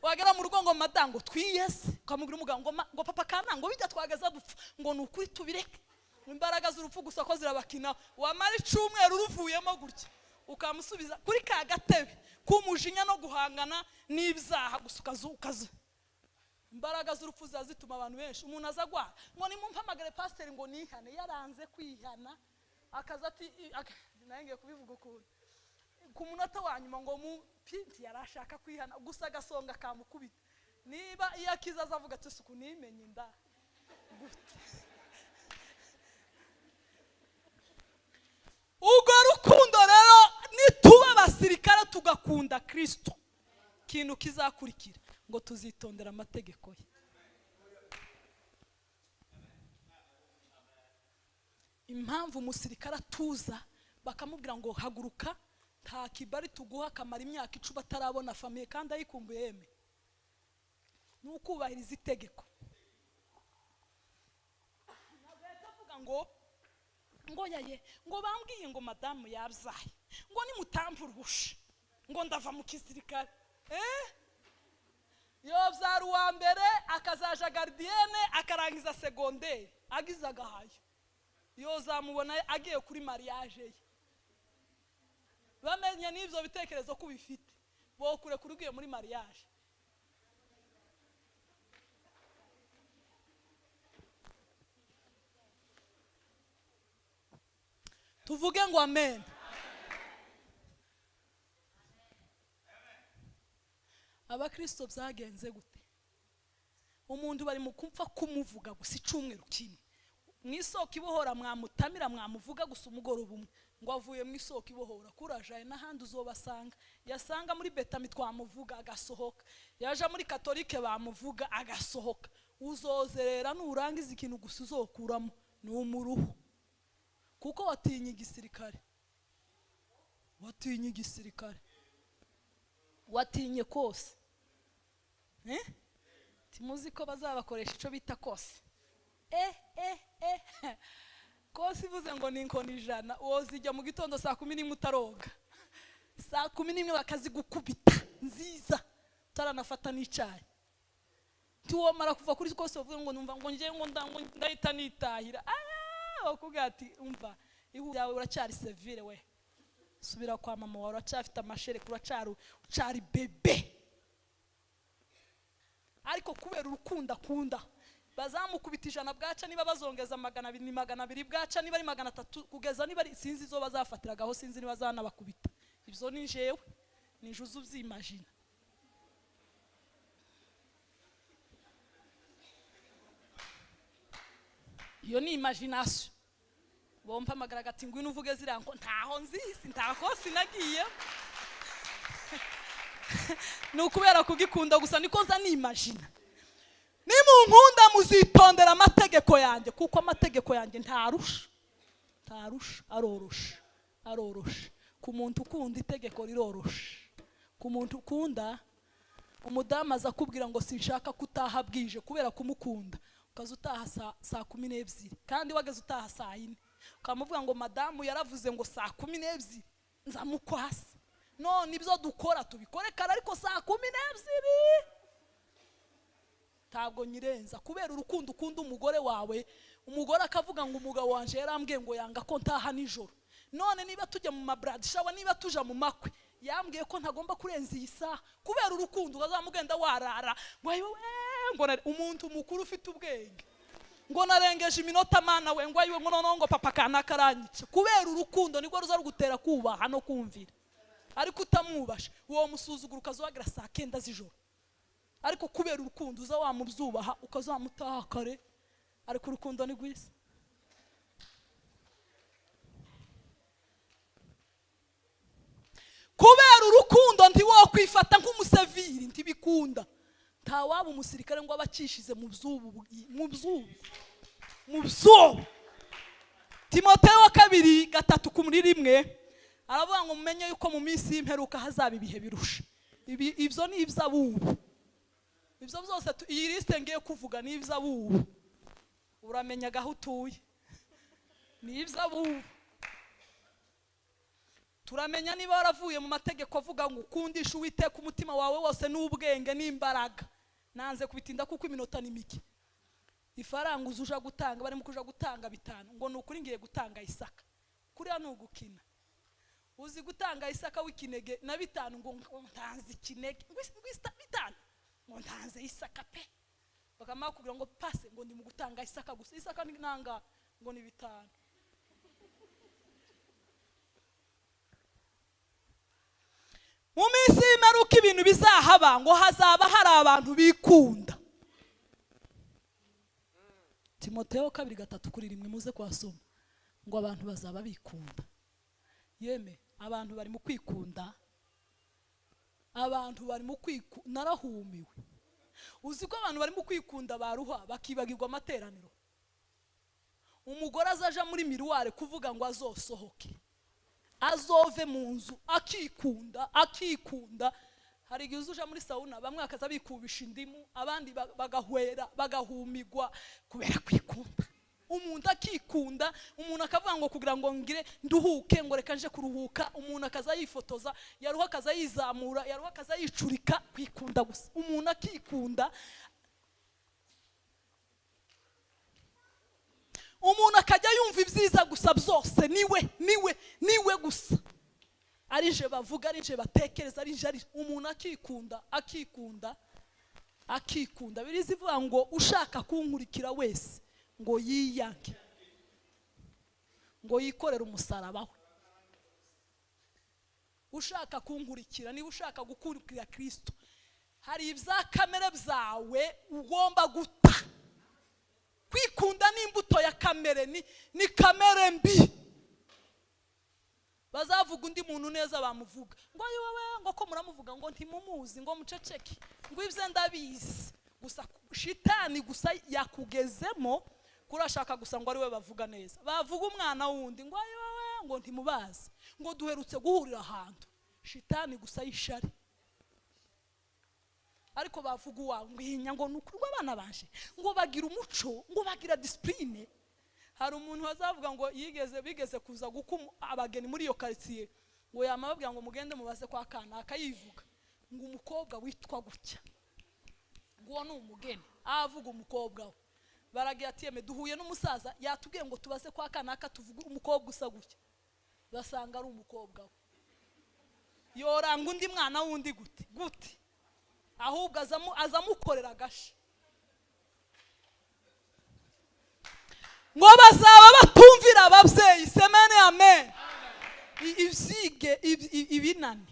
wagera mu rugo ngo madango twiyese, ukamubwira umuganga ngo papa kana ngo bijya twageza dupfa, ngo nukuri tubireke. Imbaraga z'urupfu gusa ko zirabakina. Wamara icumweru uruvuyemo gutya, ukamusubiza kuri ka gatebe k'umujinya no guhangana n'ibyaha gusa, ukazu. Imbaraga z'urupfu zazituma abantu benshi umuntu azagwa ngo nimumpamagare pastor ngo nihane, yaranze kwihana, akaza ati nangiye kubivuga ukuntu ku munota wa nyuma ngo mu pinti yarashaka kwihana gusa agasonga kamukubita. Niba iyo akiza azavuga ati suku nimenye inda gute. Ugo rukundo rero tugakunda Kristo, kintu kizakurikira ngo tuzitondera amategeko ye. Impamvu umusirikare atuza bakamubwira ngo haguruka, nta kibari tuguha, akamara imyaka 10 atarabona famille kandi ayikumbuye, yeme nukubahiriza itegeko. Ntabwo ngo yaye ngo bambwiye ngo madamu yabyaye ngo nimutamvurushe ngo ndava mu kisirikare. Yobyara uwa mbere akazaja gardienne akarangiza secondaire agize agahayo, yozamubona agiye kuri mariage ye. Bamenye n'ibyo bitekerezo ko bifite bo kure kuri ugiye muri mariage. Tuvuge ngo amen. Abakristo byagenze gute? Umuntu bari mu kumfa kumuvuga gusa icumweru kimwe mu isoko ibohora, mwamutamira mwamuvuga gusa umugoroba umwe ngo avuye mu isoko ibohora, kurajaye n'ahandi uzobasanga. Yasanga muri Betami twamuvuga agasohoka, yaja muri Katolike bamuvuga agasohoka. Uzozerera nurangiza ikintu gusa uzokuramo ni umuruhu, kuko watinye igisirikare, watinye igisirikare, watinye kose. Timuzi ko bazabakoresha ico bita kose. Kose ivuze ngo ni inkoni 100, wozijya mu gitondo saa 11 utaroga, saa 11 bakazigukubita nziza utaranafata n'icayi. Ntiwomara kuva kuri kose uvuge ngo numva ngo ngiye ngo ndahita nitahira. Bakubwira ati umva ihu yawe uracyari sevire we, subira kwa mama wawe uracyafite amashereka, uracyari bebe. Ariko kubera urukundo akunda bazamukubita 100 bwaca, niba bazongeza 200 ni 200 bwaca, niba ari 300 kugeza niba ari sinzi izo bazafatiragaho, sinzi niba zanabakubita. Ibyo ni jewe ni juzu byimagina. Iyo ni imagination. Bompamagara ati ngwino uvuge ziriya ngo ntaho nzisi, ntaho sinagiye. Ni ukubera kugikunda gusa niko nza nimagina. Nimunkunda muzitondera amategeko yanjye, kuko amategeko yanjye ntarusha, ntarusha, arorosha, arorosha. Ku muntu ukunda itegeko rirorosha. Ku muntu ukunda umudamu aza kubwira ngo sinshaka kutaha bwije kubera kumukunda, ukaza utaha saa 12 kandi wageze utaha saa 4, ukamuvuga ngo madamu yaravuze ngo saa 12 nzamukwasa. None ibyo dukora tubikore kare, ariko saa 12 ntabwo nyirenza. Kubera urukundo ukunda umugore wawe, umugore akavuga ngo umugabo wanje yarambwiye ngo yanga ko ntaha nijoro, none niba tujya mu mabradishawa, niba tuja mu makwe, yambwiye ko ntagomba kurenza iyi saha. Kubera urukundo ukazamugenda warara ngo ayiwe, ngo umuntu mukuru ufite ubwenge ngo narengeje iminota mana we, ngo ayiwe ngo noneho ngo papa kanaka aranyica. Kubera urukundo nirwo ruza rugutera kubaha no kumvira. Ariko utamwubasha uwo musuzugura ukazohagira saa 9 z'ijoro. Ariko kubera urukundo uza wamubyubaha ukazamutaha kare. Ariko urukundo ni rwiza. Kubera urukundo ntiwokwifata nk'umuseviri, ntibikunda. Nta waba umusirikare ngo abakishize mu byubu, mu byubu, mu byubu. Timoteyo wa 2:3-1 aravuga ngo mumenye yuko mu minsi y'imperuka hazaba ibihe birusha. Ibyo ni iby'abubu. Ibyo byose iyi liste ngiye kuvuga ni iby'abubu. Uramenya gaho utuye. Ni iby'abubu. Turamenya niba waravuye mu mategeko avuga ngo ukundisha Uwiteka umutima wawe wose n'ubwenge n'imbaraga. Nanze kubitinda kuko iminota ni mike. Ifaranga uzuja gutanga barimo kuja gutanga 5 ngo nukuri ngiye gutanga Isaka. Kuriya nugukina. Uzi gutanga Isaka w'ikinege na 5 ngo ntanze ikinege ngo 5 ngo ntanze Isaka pe. Bakamara kugira ngo passe ngo ndi mu gutanga Isaka gusa. Isaka ni nanga ngo ni 5. Mu minsi y'imperuka ibintu bizahaba ngo hazaba hari abantu bikunda. Timoteyo 2:3-1 muze kwasoma ngo abantu bazaba bikunda. Yeme abantu bari mu kwikunda. Abantu bari mu narahumiwe. Uzi ko abantu bari mu kwikunda baruha bakibagirwa amateraniro. Umugore azaja muri miruware kuvuga ngo azosohoke, azove mu nzu akikunda akikunda. Hari igihe uzuja muri sauna bamwe akaza bikubisha indimu, abandi bagahwera bagahumigwa kubera kwikunda. Umuntu akikunda, umuntu akavuga ngo kugira ngo ngire nduhuke, ngo reka nje kuruhuka. Umuntu akaza yifotoza, yaruha akaza yizamura, yaruha akaza yicurika, kwikunda gusa. Umuntu akikunda, umuntu akajya yumva ibyiza gusa byose niwe niwe niwe gusa, arije bavuga, arije batekereza, arije ari. Umuntu akikunda akikunda akikunda. Birizi ivuga ngo ushaka kunkurikira wese ngo yiyange, ngo yikorere umusaraba we. Ushaka kunkurikira, niba ushaka gukurikira Kristo, hari ibya kamere byawe ugomba guta. Kwikunda ni imbuto ya kamere, ni kamere mbi. Bazavuga undi muntu neza bamuvuga ngo ayiwewe, ngo ko muramuvuga ngo ntimumuzi, ngo muceceke, ngo ibye ndabizi. Gusa shitani gusa yakugezemo kurashaka gusa ngo ari we bavuga neza. Bavuga umwana wundi ngo ayiwewe, ngo ntimubazi, ngo duherutse guhurira ahantu. Shitani gusa yishari. Ariko bavuga uwa ngwinya ngo nukuri abana banje ngo bagira umuco, ngo bagira discipline. Hari umuntu wazavuga ngo yigeze bigeze kuza gukuma abageni muri iyo quartier, ngo yamababwira ngo mugende mubaze kwa kana, akayivuga ngo umukobwa witwa gutya, ngo ni umugeni, avuga umukobwa we. Baragiye ati yeme duhuye n'umusaza yatubwiye ngo tubaze kwa kana tuvuge umukobwa usa gutya, basanga ari umukobwa we. Yoranga undi mwana wundi gute gute, ahubwo azamukorera agashi. Ngo bazaba batumvira ababyeyi. Semene amen. Ibyige ibinani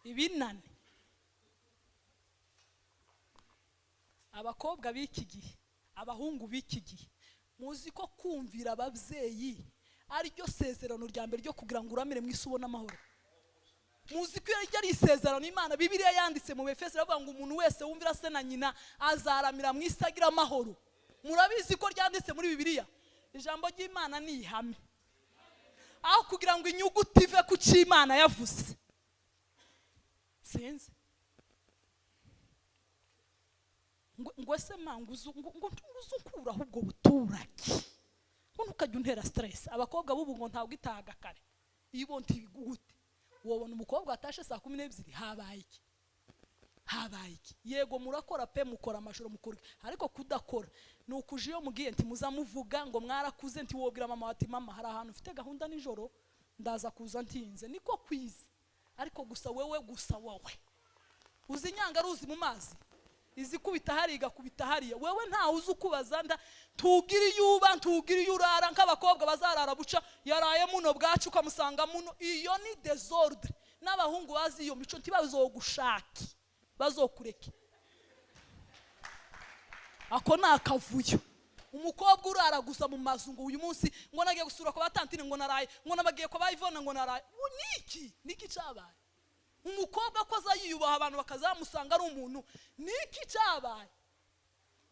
ibinani. Abakobwa b'iki gihe, abahungu b'iki gihe, muzi ko kumvira ababyeyi ari ryo sezerano rya mbere ryo kugira ngo uramire mu isi ubone amahoro. Muzi ko iyo ari isezerano Imana Bibiliya yanditse mu Efeso iravuga ngo umuntu wese wumvira se na nyina azaramira mu isi agira amahoro. Murabizi ko ryanditse muri Bibiliya. Ijambo ry'Imana ni ihame. Aho kugira ngo inyuguti ive ku cy'Imana yavuze. Sinzi. Ngo se manguzu ngo ntuzukura ahubwo buturage. Ngo ntukajya untera stress. Abakobwa bubu ngo ntabwo itahaga kare. Iyo ntibigute. Wobona umukobwa atashe saa 12 habaye iki? Habaye iki? Yego murakora pe, mukora amashuro mukora, ariko kudakora ni ukuje iyo mugiye nti muzamuvuga ngo mwarakuze, nti wobwira mama ati mama hari ahantu ufite gahunda nijoro ndaza kuza ntinze, niko kwiza. Ariko gusa wewe gusa wowe uzi nyanga ruzi mu mazi izikubita hari igakubita hariya, wewe nta uzi ukubaza nda tugira yuba ntugira yurara nk'abakobwa bazarara buca yaraye muno bwacu ukamusanga muno. Iyo ni desordre. N'abahungu bazi iyo mico ntibazogushaki, bazokureke. Ako nakavuyo. Umukobwa urara gusa mu mazu ngo uyu munsi ngo nagiye gusura kwa batantine ngo naraye, ngo nabagiye kwa bayivona ngo naraye. Niki niki cyabaye? Umukobwa ko azayiyubaha abantu bakazamusanga ari umuntu, niki cyabaye?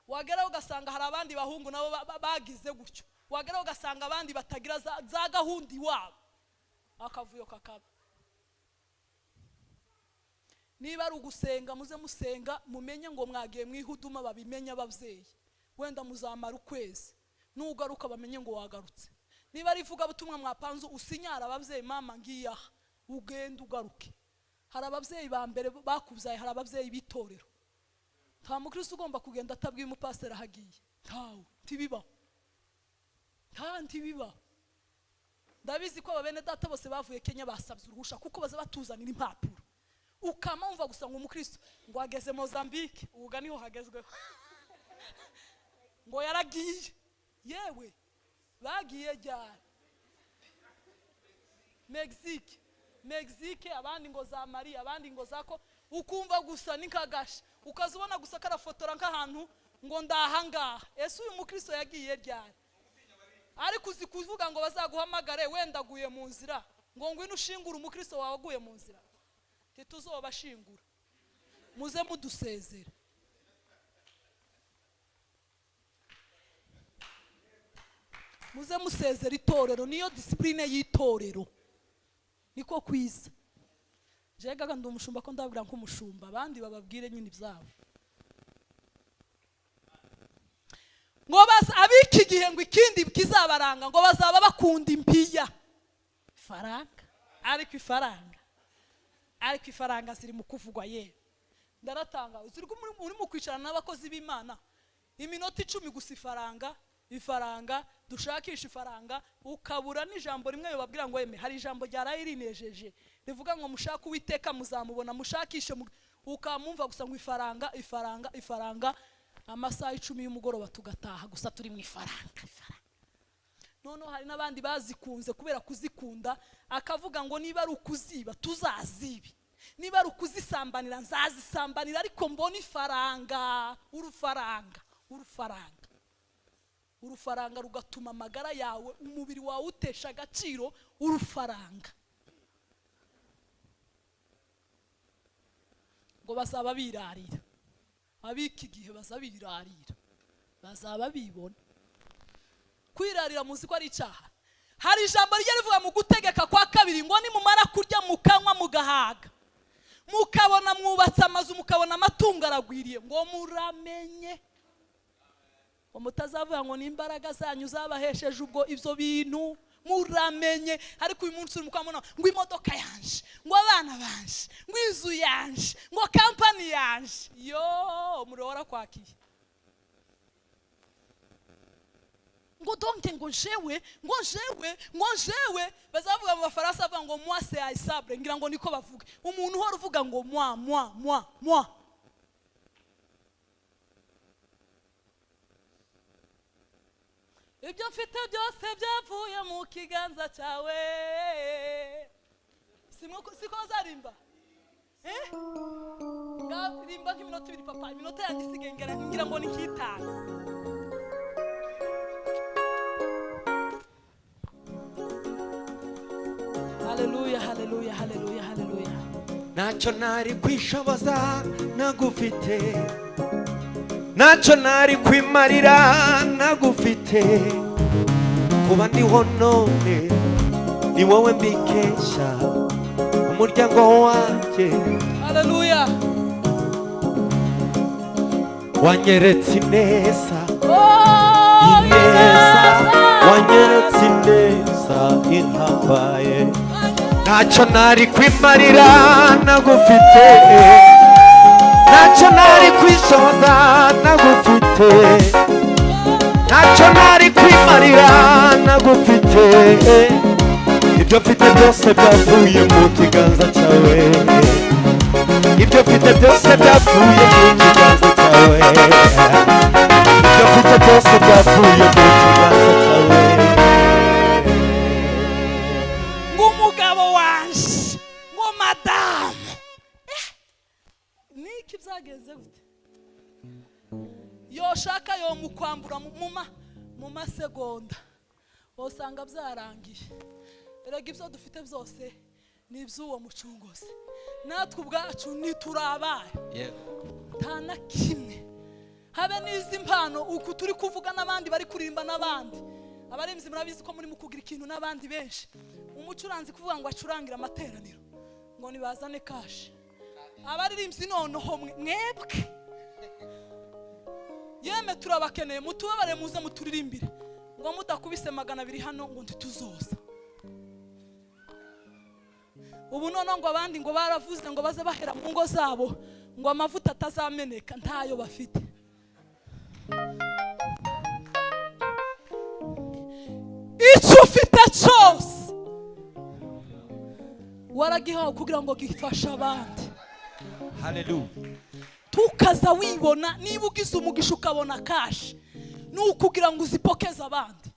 Wagera ugasanga hari abandi bahungu nabo bagize gutyo, wagera ugasanga abandi batagira za gahunda iwabo, akavuyo kakaba. Niba ari ugusenga muze musenga mumenye ngo mwagiye mwihuduma babimenya ababyeyi, wenda muzamara ukwezi nugaruka bamenye ngo wagarutse. Niba ari ivuga butumwa mwapanze usinyara ababyeyi, mama ngiye aha, ugende ugaruke. Hari ababyeyi ba mbere bakubyaye, hari ababyeyi b'itorero. Nta mukristo ugomba kugenda atabwiye umupasiteri ahagiye. Ntawe, ntibibaho. Nta ntibibaho. Ndabizi ko ababene data bose bavuye Kenya basabye uruhusha kuko baza batuzanira impapuro. Ukama umva gusa ngo umukristo ngo ageze Mozambique, uga niho hagezweho. Ngo yaragiye. Yewe bagiye ryari? Mexique. Mexique, abandi ngo za Mali, abandi ngo zako, ukumva gusa n'inkagasha, ukazubona gusa karafotora nk'ahantu ngo ndahangaha. Ese uyu mukristo yagiye ryari? Ariko uzi kuvuga ngo bazaguhamagare wenda aguye mu nzira, ngo ngwino ushingure umukristo wawe aguye mu nzira. Ntituzobashingura. Muze mudusezera. Muze musezera itorero, niyo discipline y'itorero. Niko kwiza. Jegaga ndi umushumba ko ndabwira nk'umushumba, abandi bababwire nyine ibyabo. Ngo abiki gihe ngo ikindi kizabaranga ngo bazaba bakunda impiya. Faranga, ariko ifaranga. Ariko ifaranga ziri mu kuvugwa ye. Ndaratanga uziri uri mu kwicarana n'abakozi b'Imana. Iminota 10 gusa ifaranga, ifaranga, dushakisha ifaranga, ukabura n'ijambo rimwe bababwira ngo yeme hari ijambo ryaraye rinejeje rivuga ngo mushaka Uwiteka muzamubona, mushakishe, ukamumva gusa ngo ifaranga, ifaranga, ifaranga. Amasaha 10 y'umugoroba tugataha gusa turi mu ifaranga, ifaranga. Noneho hari n'abandi bazikunze kubera kuzikunda, akavuga ngo niba ari ukuziba tuzazibi, niba ari ukuzisambanira nzazisambanira, ariko mbona ifaranga. Urufaranga, urufaranga, urufaranga rugatuma amagara yawe, umubiri wawe utesha agaciro. Urufaranga ngo bazaba birarira. Abiki gihe bazaba birarira, bazaba bibona. Kwirarira muzi ko ari icyaha. Hari ijambo rijya rivuga mu gutegeka kwa kabiri ngo nimumara kurya mukanywa mugahaga, mukabona mwubatse amazu, mukabona amatungo aragwiriye, ngo muramenye ngo mutazavuga ngo n'imbaraga zanyu zabahesheje ubwo ibyo bintu. Muramenye. Ariko uyu munsi mukamubona ngo imodoka yanje, ngo abana banje, ngo inzu yanje, ngo kampani yanje. Yo murora kwakiye ngo donke ngo jewe, ngo jewe, ngo jewe. Bazavuga mu Bafaransa bavuga ngo moi c'est haïssable, ngira ngo niko bavuga. Umuntu uhora uvuga ngo moi, moi, moi, moi. Ibyo mfite byose byavuye mu kiganza cyawe. Siko bazarimba? Rimba nk'iminota 2 papa, iminota yanjye isigaye ngira ngo ni nk'itanu. Haleluya, haleluya, haleluya, haleluya. Ntacyo nari kwishoboza nagufite, ntacyo nari kwimarira nagufite. Kuba ndiho none ni wowe mbikesha, umuryango wanjye. Haleluya. Wanyeretse ineza, ineza, wanyeretse ineza ihambaye. Ntacyo nari kwimarira nagufite, ntacyo nari kwishoza nagufite, ntacyo nari kwimarira nagufite. Ibyo mfite byose byavuye mu kiganza cyawe, ibyo mfite byose byavuye mu kiganza cyawe, ibyo mfite byose byavuye mu kiganza cyawe. Ng'umugabo wanje, ngo madamu, niki byagenze gute? Yoshaka yo mukwambura mu masegonda usanga byarangiye. Erega ibyo dufite byose ni iby'uwo mucunguzi, natwe ubwacu ntiturabaye nta na kimwe. Habe n'izi mpano uku turi kuvuga n'abandi bari kuririmba n'abandi abarimzi murabizi ko muri mu kugira ikintu n'abandi benshi. Umucuranzi kuvuga ngo acurangira amateraniro ngo nibazane kashi, abaririmbyi noneho mwebwe yeme turabakeneye, mutubabare muze muturirimbire, ngo mudakubise 200 hano ngo ntituzoza. Ubu none ngo abandi ngo baravuze ngo baze bahera mu ngo zabo ngo amavuta atazameneka, ntayo bafite. Icyo ufite cyose waragihawe kugira ngo gifashe abandi. Haleluya. Tukaza wibona niba ugize umugisha ukabona kashi, ni ukugira ngo uzipokeze abandi.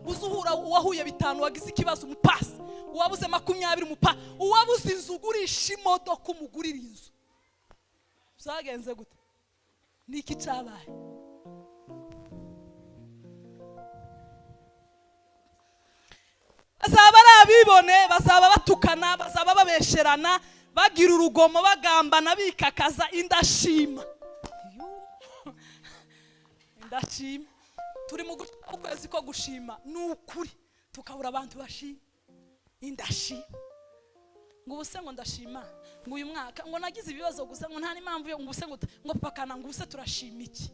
Uzuhura uwahuye 5 wagize ikibazo umupasi, uwabuze 20 umupa, uwabuze inzu ugurisha imodoka umugurira inzu. Byagenze gute? Niki cyabaye? Bazaba ari abibone, bazaba batukana, bazaba babesherana, Bagira urugomo, bagambana, bikakaza, indashima. Indashima. Turi mu kwezi ko gushima, ni ukuri tukabura abantu bashima. Indashima. Ngo ubuse ngo ndashima, ngo uyu mwaka ngo nagize ibibazo gusa, ngo nta n'impamvu yo ngo ubuse ngo pakana, ngo ubuse turashima iki?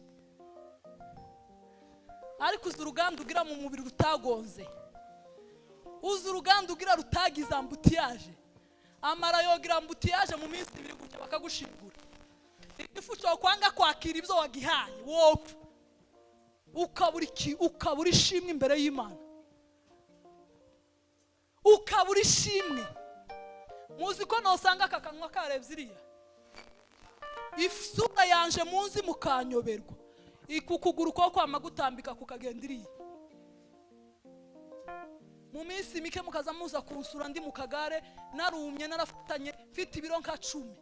Ariko uzi uruganda ugira mu mubiri rutagonze, uzi uruganda ugira rutagize ambutiyaje, amara yogira ambutiyaje mu minsi ibiri gutya bakagushingura. Igifu cyo kwanga kwakira ibyo wagihaye wopfa, ukabura ishimwe imbere y'Imana, ukabura ishimwe. Muzi ko nosanga aka kanwa karebye iriya isura yanje munzi mukanyoberwa, ikukuguru ko kwama gutambika kukagenda iriya. Mu minsi mike mukaza muza kunsura ndi mu kagare, narumye, narafatanye, mfite ibiro nka 10.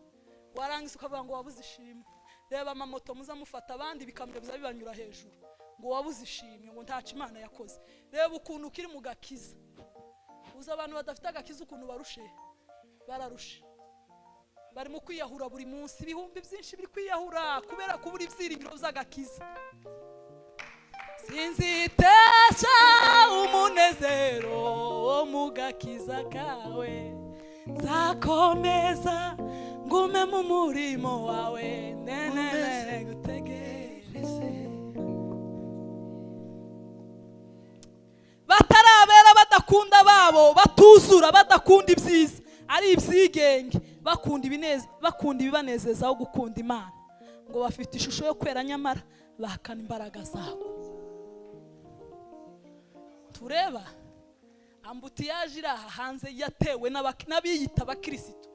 Warangiza ukavuga ngo wabuze ishimwe. Reba amamoto muza mufata abandi bikamyo biza bibanyura hejuru, ngo wabuze ishimwe, ngo ntaco Imana yakoze. Reba ukuntu kiri mu gakiza. Uza abantu badafite agakiza ukuntu barushe, bararushe. Bari mu kwiyahura buri munsi, ibihumbi byinshi biri kwiyahura kubera kubura ibyiringiro by'agakiza. Sinzitesha umunezero wo mu gakiza kawe, nzakomeza ngume mu murimo wawe, nenene gutegereze. Batarabera badakunda babo, batuzura badakunda ibyiza, ari ibyigenge, bakunda ibineza, bakunda ibibanezeza aho gukunda Imana. Ngo bafite ishusho yo kwera nyamara bahakana imbaraga zabo. Tureba ambutiyaje iri aha hanze yatewe n'abiyita abakirisitu.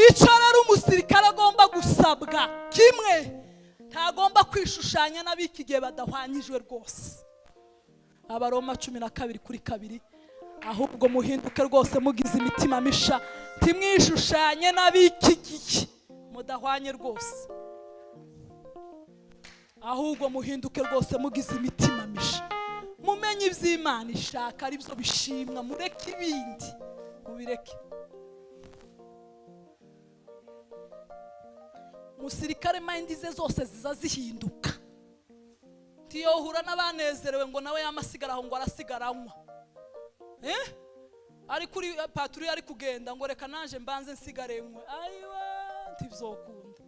Icyo rero umusirikare agomba gusabwa kimwe, ntagomba kwishushanya n'abiki gihe badahwanyijwe rwose. Abaroma 12:2, ahubwo muhinduke rwose mugize imitima misha, ntimwishushanye n'abiki gihe mudahwanye rwose. Ahubwo muhinduke rwose mugize imitima misha, mumenye iby'Imana ishaka ari byo bishimwa, mureke ibindi mubireke. Musirikare mind ze zose ziza zihinduka. Ntiyohura n'abanezerewe ngo nawe yamasigara aho ngo arasigara anywa. Ari kuri patrouille ari kugenda ngo reka nanje mbanze nsigare nkwe. Ayiwa ntibizokunda.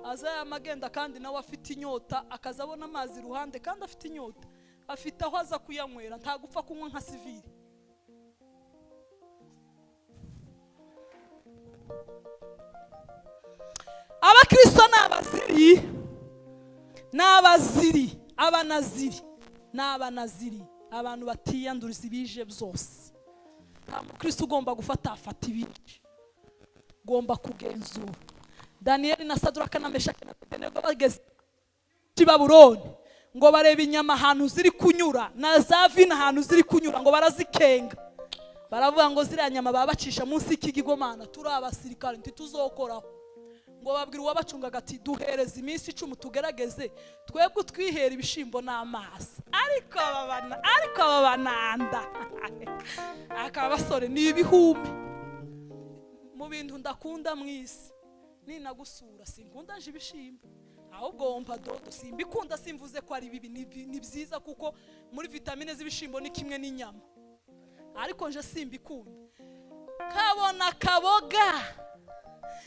Aza yamagenda kandi nawe afite inyota, akazabona amazi iruhande kandi afite inyota, afite aho aza kuyanywera, ntagupfa kunywa nka civile. Abakristo n'abaziri, n'abaziri, abanaziri, n'abanaziri, abantu batiyanduriza ibije byose. Nta mukristo ugomba gufata afata ibije, ugomba kugenzura. Daniel na Sadraka na Meshaki na Abednego bageze i Babuloni, ngo bareba inyama ahantu ziri kunyura na za vino ahantu ziri kunyura, ngo barazikenga, baravuga ngo ziriya nyama babacisha munsi y'ikigigomana, turi abasirikare ntituzokoraho. Ngo babwira uwabacungaga ati duhereze iminsi 10 tugerageze, twebwe twihera ibishimbo n'amazi. Ariko aba bananda akaba basore ni ibihumbi. Mu bintu ndakunda mu isi, ninagusura sinkunda nje ibishimbo, ahubwo wompa dodo. Simbikunda, simvuze ko ari bibi, ni byiza kuko muri vitamine z'ibishimbo ni kimwe n'inyama, ariko nje simbikunda. Kabona kaboga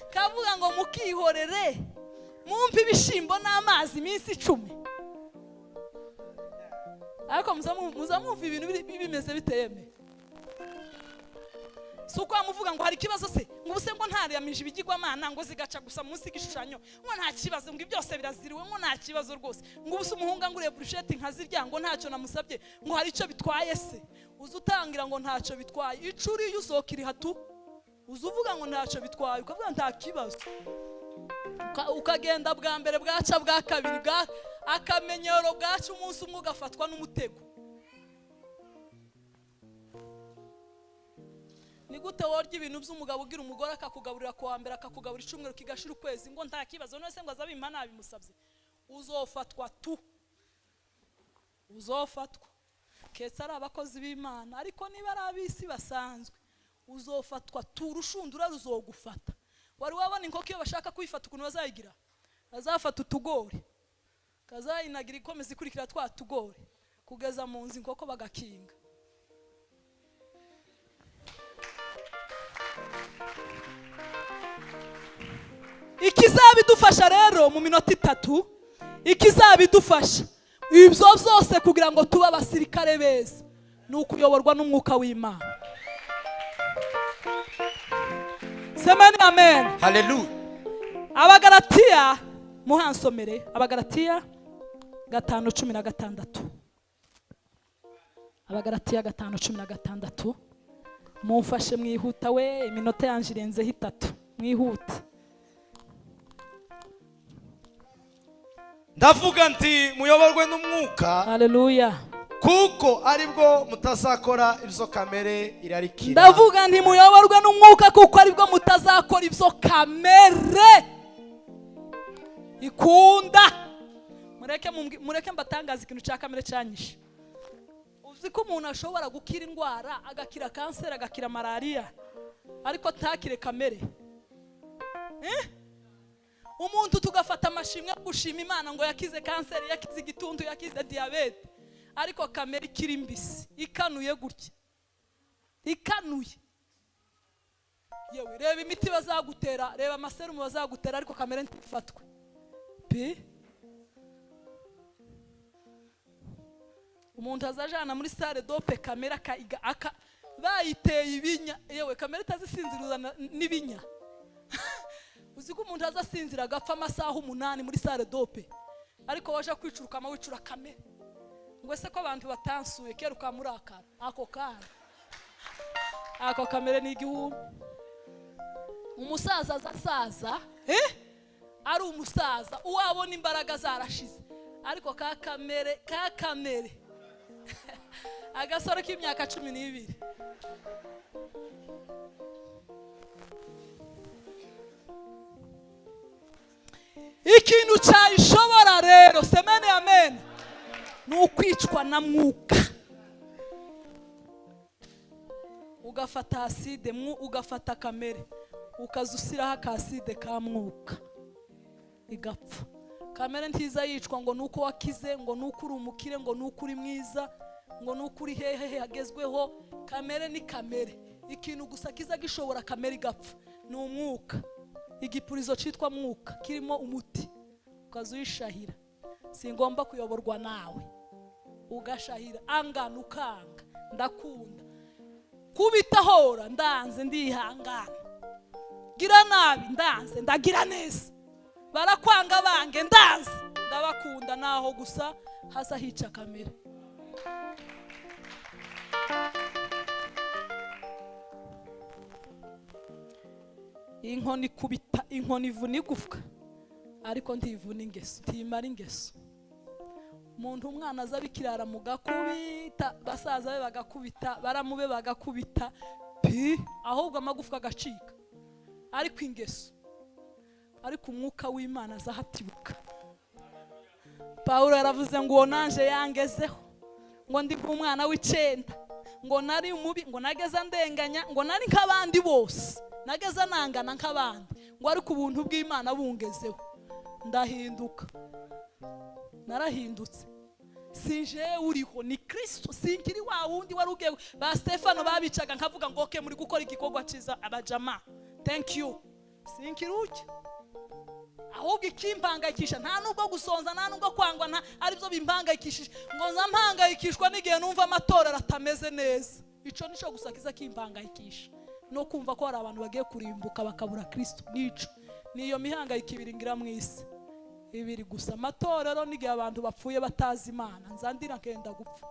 kavuga ngo mukihorere mumpe ibishimbo n'amazi iminsi 10. Ariko muzamwumva ibintu bimeze biteyeme. Si uko amuvuga ngo hari ikibazo se, ngo ubuse ngo ntariyamije ibigirwamana ngo zigaca gusa munsi y'igishushanyo, ngo nta kibazo, ngo byose biraziriwe, ngo nta kibazo rwose, ngo ubuse umuhungu anguriye brushette nkazirya ngo ntacyo namusabye, ngo hari icyo bitwaye se. Uza utangira ngo ntacyo bitwaye, icuri yuzokiri hatu, uzuvuga ngo ntacyo bitwaye, ukavuga nta kibazo, ukagenda bwa mbere bwaca bwa kabiri bwa akamenyero bwaca, umunsi umwe ugafatwa n'umutego. Ni gute worya ibintu by'umugabo ugira umugore akakugaburira kuwa mbere, akakugaburira icyumweru kigashira ukwezi, ngo nta kibazo, none se ngo azabimpa nabimusabye? Uzofatwa tu. Uzofatwa ketse ari abakozi b'Imana, ariko niba ari ab'isi basanzwe uzofatwa, turushundura ruzogufata. Wari wabona inkoko iyo bashaka kuyifata ukuntu bazayigira? Bazafata utugori kazayinagira ikomeza ikurikira twa tugori kugeza mu nzu inkoko bagakinga. Ikizabidufasha rero mu minota 3, ikizabidufasha ibyo byose kugira ngo tube abasirikare beza ni ukuyoborwa n'umwuka w'Imana. Semeni amen. Haleluya. Abagalatiya muhansomere, Abagalatiya 5:16. Abagalatiya 5:16. Mumfashe mwihuta we, iminota yanje irenzeho 3, mwihute. Ndavuga nti muyoborwe n'umwuka. Haleluya. Kuko aribwo mutazakora ibyo kamere irarikira. Ndavuga nti muyoborwe n'umwuka kuko aribwo mutazakora ibyo kamere ikunda. Mureke mbatangaza ikintu cya kamere cyanyishe. Uzi ko umuntu ashobora gukira indwara, agakira kanseri, agakira malaria, ariko ntakire kamere. Umuntu tugafata amashimwe gushima Imana ngo yakize kanseri, yakize igituntu, yakize diabete, ariko kamere ikiri mbisi, ikanuye gutya, ikanuye. Yewe reba imiti bazagutera, reba amaserumu bazagutera, ariko kamere ntifatwe. Pi umuntu azajana muri salle dope kamera aka bayiteye ibinya, yewe kamere itazisinziruza n'ibinya. Uzi ko umuntu azasinzira agapfa amasaha 8 muri salle dope, ariko waje kwicurukama wicura kamere. Ngo ese ko abantu batansuye kera ukamurakara ako kana, ako kamere ni igihumbi. Umusaza azasaza ari umusaza uwabona imbaraga zarashize, ariko ka kamere agasoro k'imyaka 12. Ikintu cyayishobora rero, semene amen, ni ukwicwa na mwuka. Ugafata acide ugafata kamere ukazusiraho akaside ka mwuka igapfa. Kamere ntiza yicwa ngo nuko wakize, ngo nuko uri umukire, ngo nuko uri mwiza, ngo nuko uri hehe hagezweho. Kamere ni kamere. Ikintu gusa kiza gishobora kamere igapfa ni umwuka. Igipurizo cyitwa mwuka kirimo umuti, ukazuyishahira. Singomba kuyoborwa nawe, ugashahira angana ukanga ndakunda kubitahora ndanze ndihangana, gira nabi ndanze ndagira neza, barakwanga bange ndanze ndabakunda, naho gusa hasa hica kamere. Inkoni kubita inkoni ivuna igufwa, ariko ntivuna ingeso, ntimara ingeso. Umuntu umwana aza bikirara mugakubita, basaza be bagakubita, baramube bagakubita, pi ahubwo amagufwa agacika, ariko ingeso. Ariko umwuka w'Imana azahatibuka. Paulo yaravuze ngo uwo nanje yangezeho, ngo ndi umwana w'icenda, ngo nari umubi, ngo nageza ndenganya, ngo nari nk'abandi bose, nageza nangana nk'abandi, ngo ariko ubuntu bw'Imana bungezeho ndahinduka. Narahindutse, sinje uriho ni Kristo, sinkiri wa wundi wari ugiye. Ba Stefano babicaga nkavuga ngo okay muri gukora igikorwa cyiza abajama, thank you, sinkiri ujya. Ahubwo ikimpangayikisha nta nubwo gusonza, nta nubwo kwangwa, nta aribyo bimpangayikishije, ngo nza mpangayikishwa n'igihe numva amatora atameze neza. Ico nico gusa kiza kimpangayikisha, no kumva ko hari abantu bagiye kurimbuka bakabura Kristo. Nico niyo mihangayiko ibiri ngira mu isi, ibiri gusa, amatorero n'igihe abantu bapfuye batazi Imana, nzandira nkenda gupfa.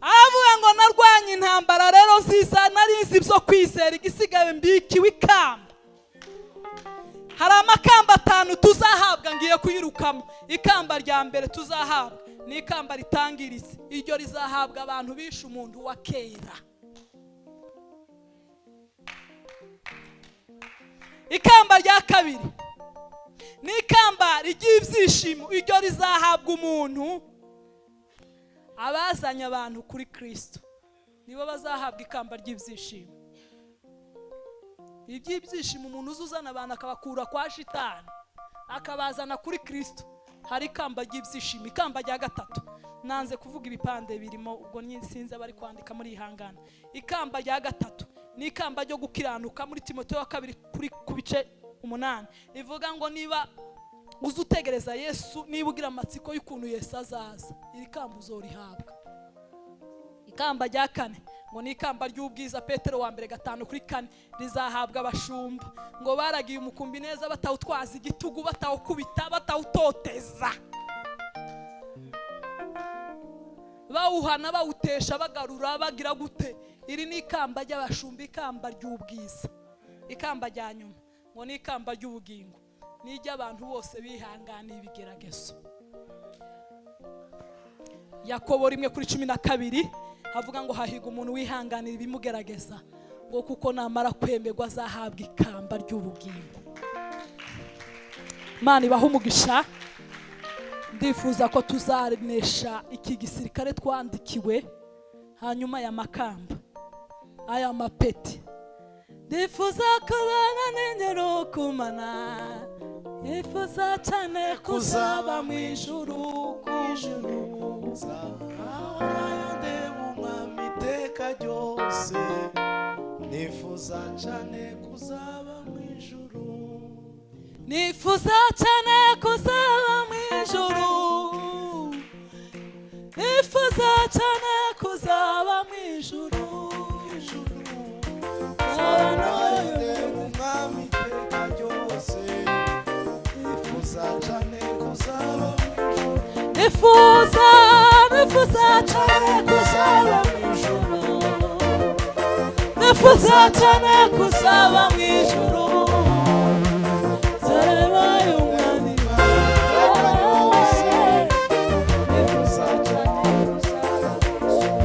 Avuga ngo narwanye intambara rero nziza, narizi ibyo kwizera, igisigaye mbikiwe ikamba. Hari amakamba 5 tuzahabwa, ngiye kuyirukamo. Ikamba rya mbere tuzahabwa ni ikamba ritangiritse, iryo rizahabwa abantu bishe umuntu wa kera. Ikamba rya kabiri Ikamba ry'ibyishimo iryo rizahabwa umuntu abazanye abantu kuri Kristo, nibo bazahabwa ikamba ry'ibyishimo. Iby'ibyishimo umuntu uzuzana abantu akabakura kwa shitani akabazana kuri Kristo, hari ikamba ry'ibyishimo. Ikamba rya gatatu, nanze kuvuga ibipande birimo ubwo sinzi abari kwandika muri ihangana. Ikamba rya gatatu ni ikamba ryo gukiranuka muri Timoteyo wa kabiri kuri ku bice 8, rivuga ngo niba uzi utegereza Yesu, niba ugira amatsiko y'ukuntu Yesu azaza, iri kamba uzorihabwa. Ikamba rya kane ngo ni ikamba ry'ubwiza, Petero wa mbere 5:4, rizahabwa abashumba ngo baragiye umukumbi neza, batawutwaza igitugu, batawukubita, batawutoteza, bawuhana, bawutesha, bagarura, bagira gute. Iri ni ikamba ry'abashumba, ikamba ry'ubwiza. Ikamba rya nyuma ngo ni ikamba ry'ubugingo, ni iry'abantu bose bihanganiye ibigeragezo. Yakobo 1:12 havuga ngo hahiga umuntu wihanganira ibimugerageza, ngo kuko namara kwemerwa azahabwa ikamba ry'ubugingo. Imana ibahe umugisha. Ndifuza ko tuzanesha iki gisirikare twandikiwe, hanyuma aya makamba, aya mapeti. Ndifuza kubana n'ingero kumana, nifuza cyane kuzaba mu ijuru, ku ijuru. Nzahorayo ndeba umwami iteka ryose, nifuza cyane kuzaba mu ijuru. Nifuza cyane kuzaba mu ijuru, nifuza cyane kuzaba mu ijuru. Nzahorayo ndeba umwami iteka ryose, nifuza cyane kuzaba mu ijuru. Nifuza, nifuza cyane kuzaba mu ijuru, nifuza cyane kuzaba mu ijuru. Nzarebayo umwami Iteka ryose, nifuza cyane kuzaba mu ijuru.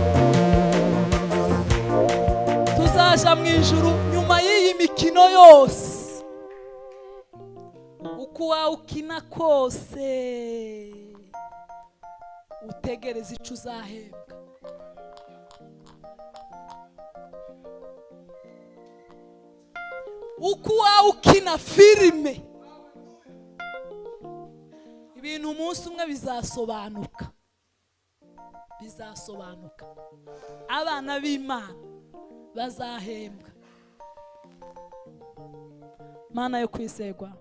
Tuzaja mu ijuru nyuma y'iyi mikino yose, uko wawukina kose utegereze icyo uzahembwa. Uko wawukina filime, ibintu umunsi umwe bizasobanuka, bizasobanuka. Abana b'Imana bazahembwa. Mana yo kwizerwa.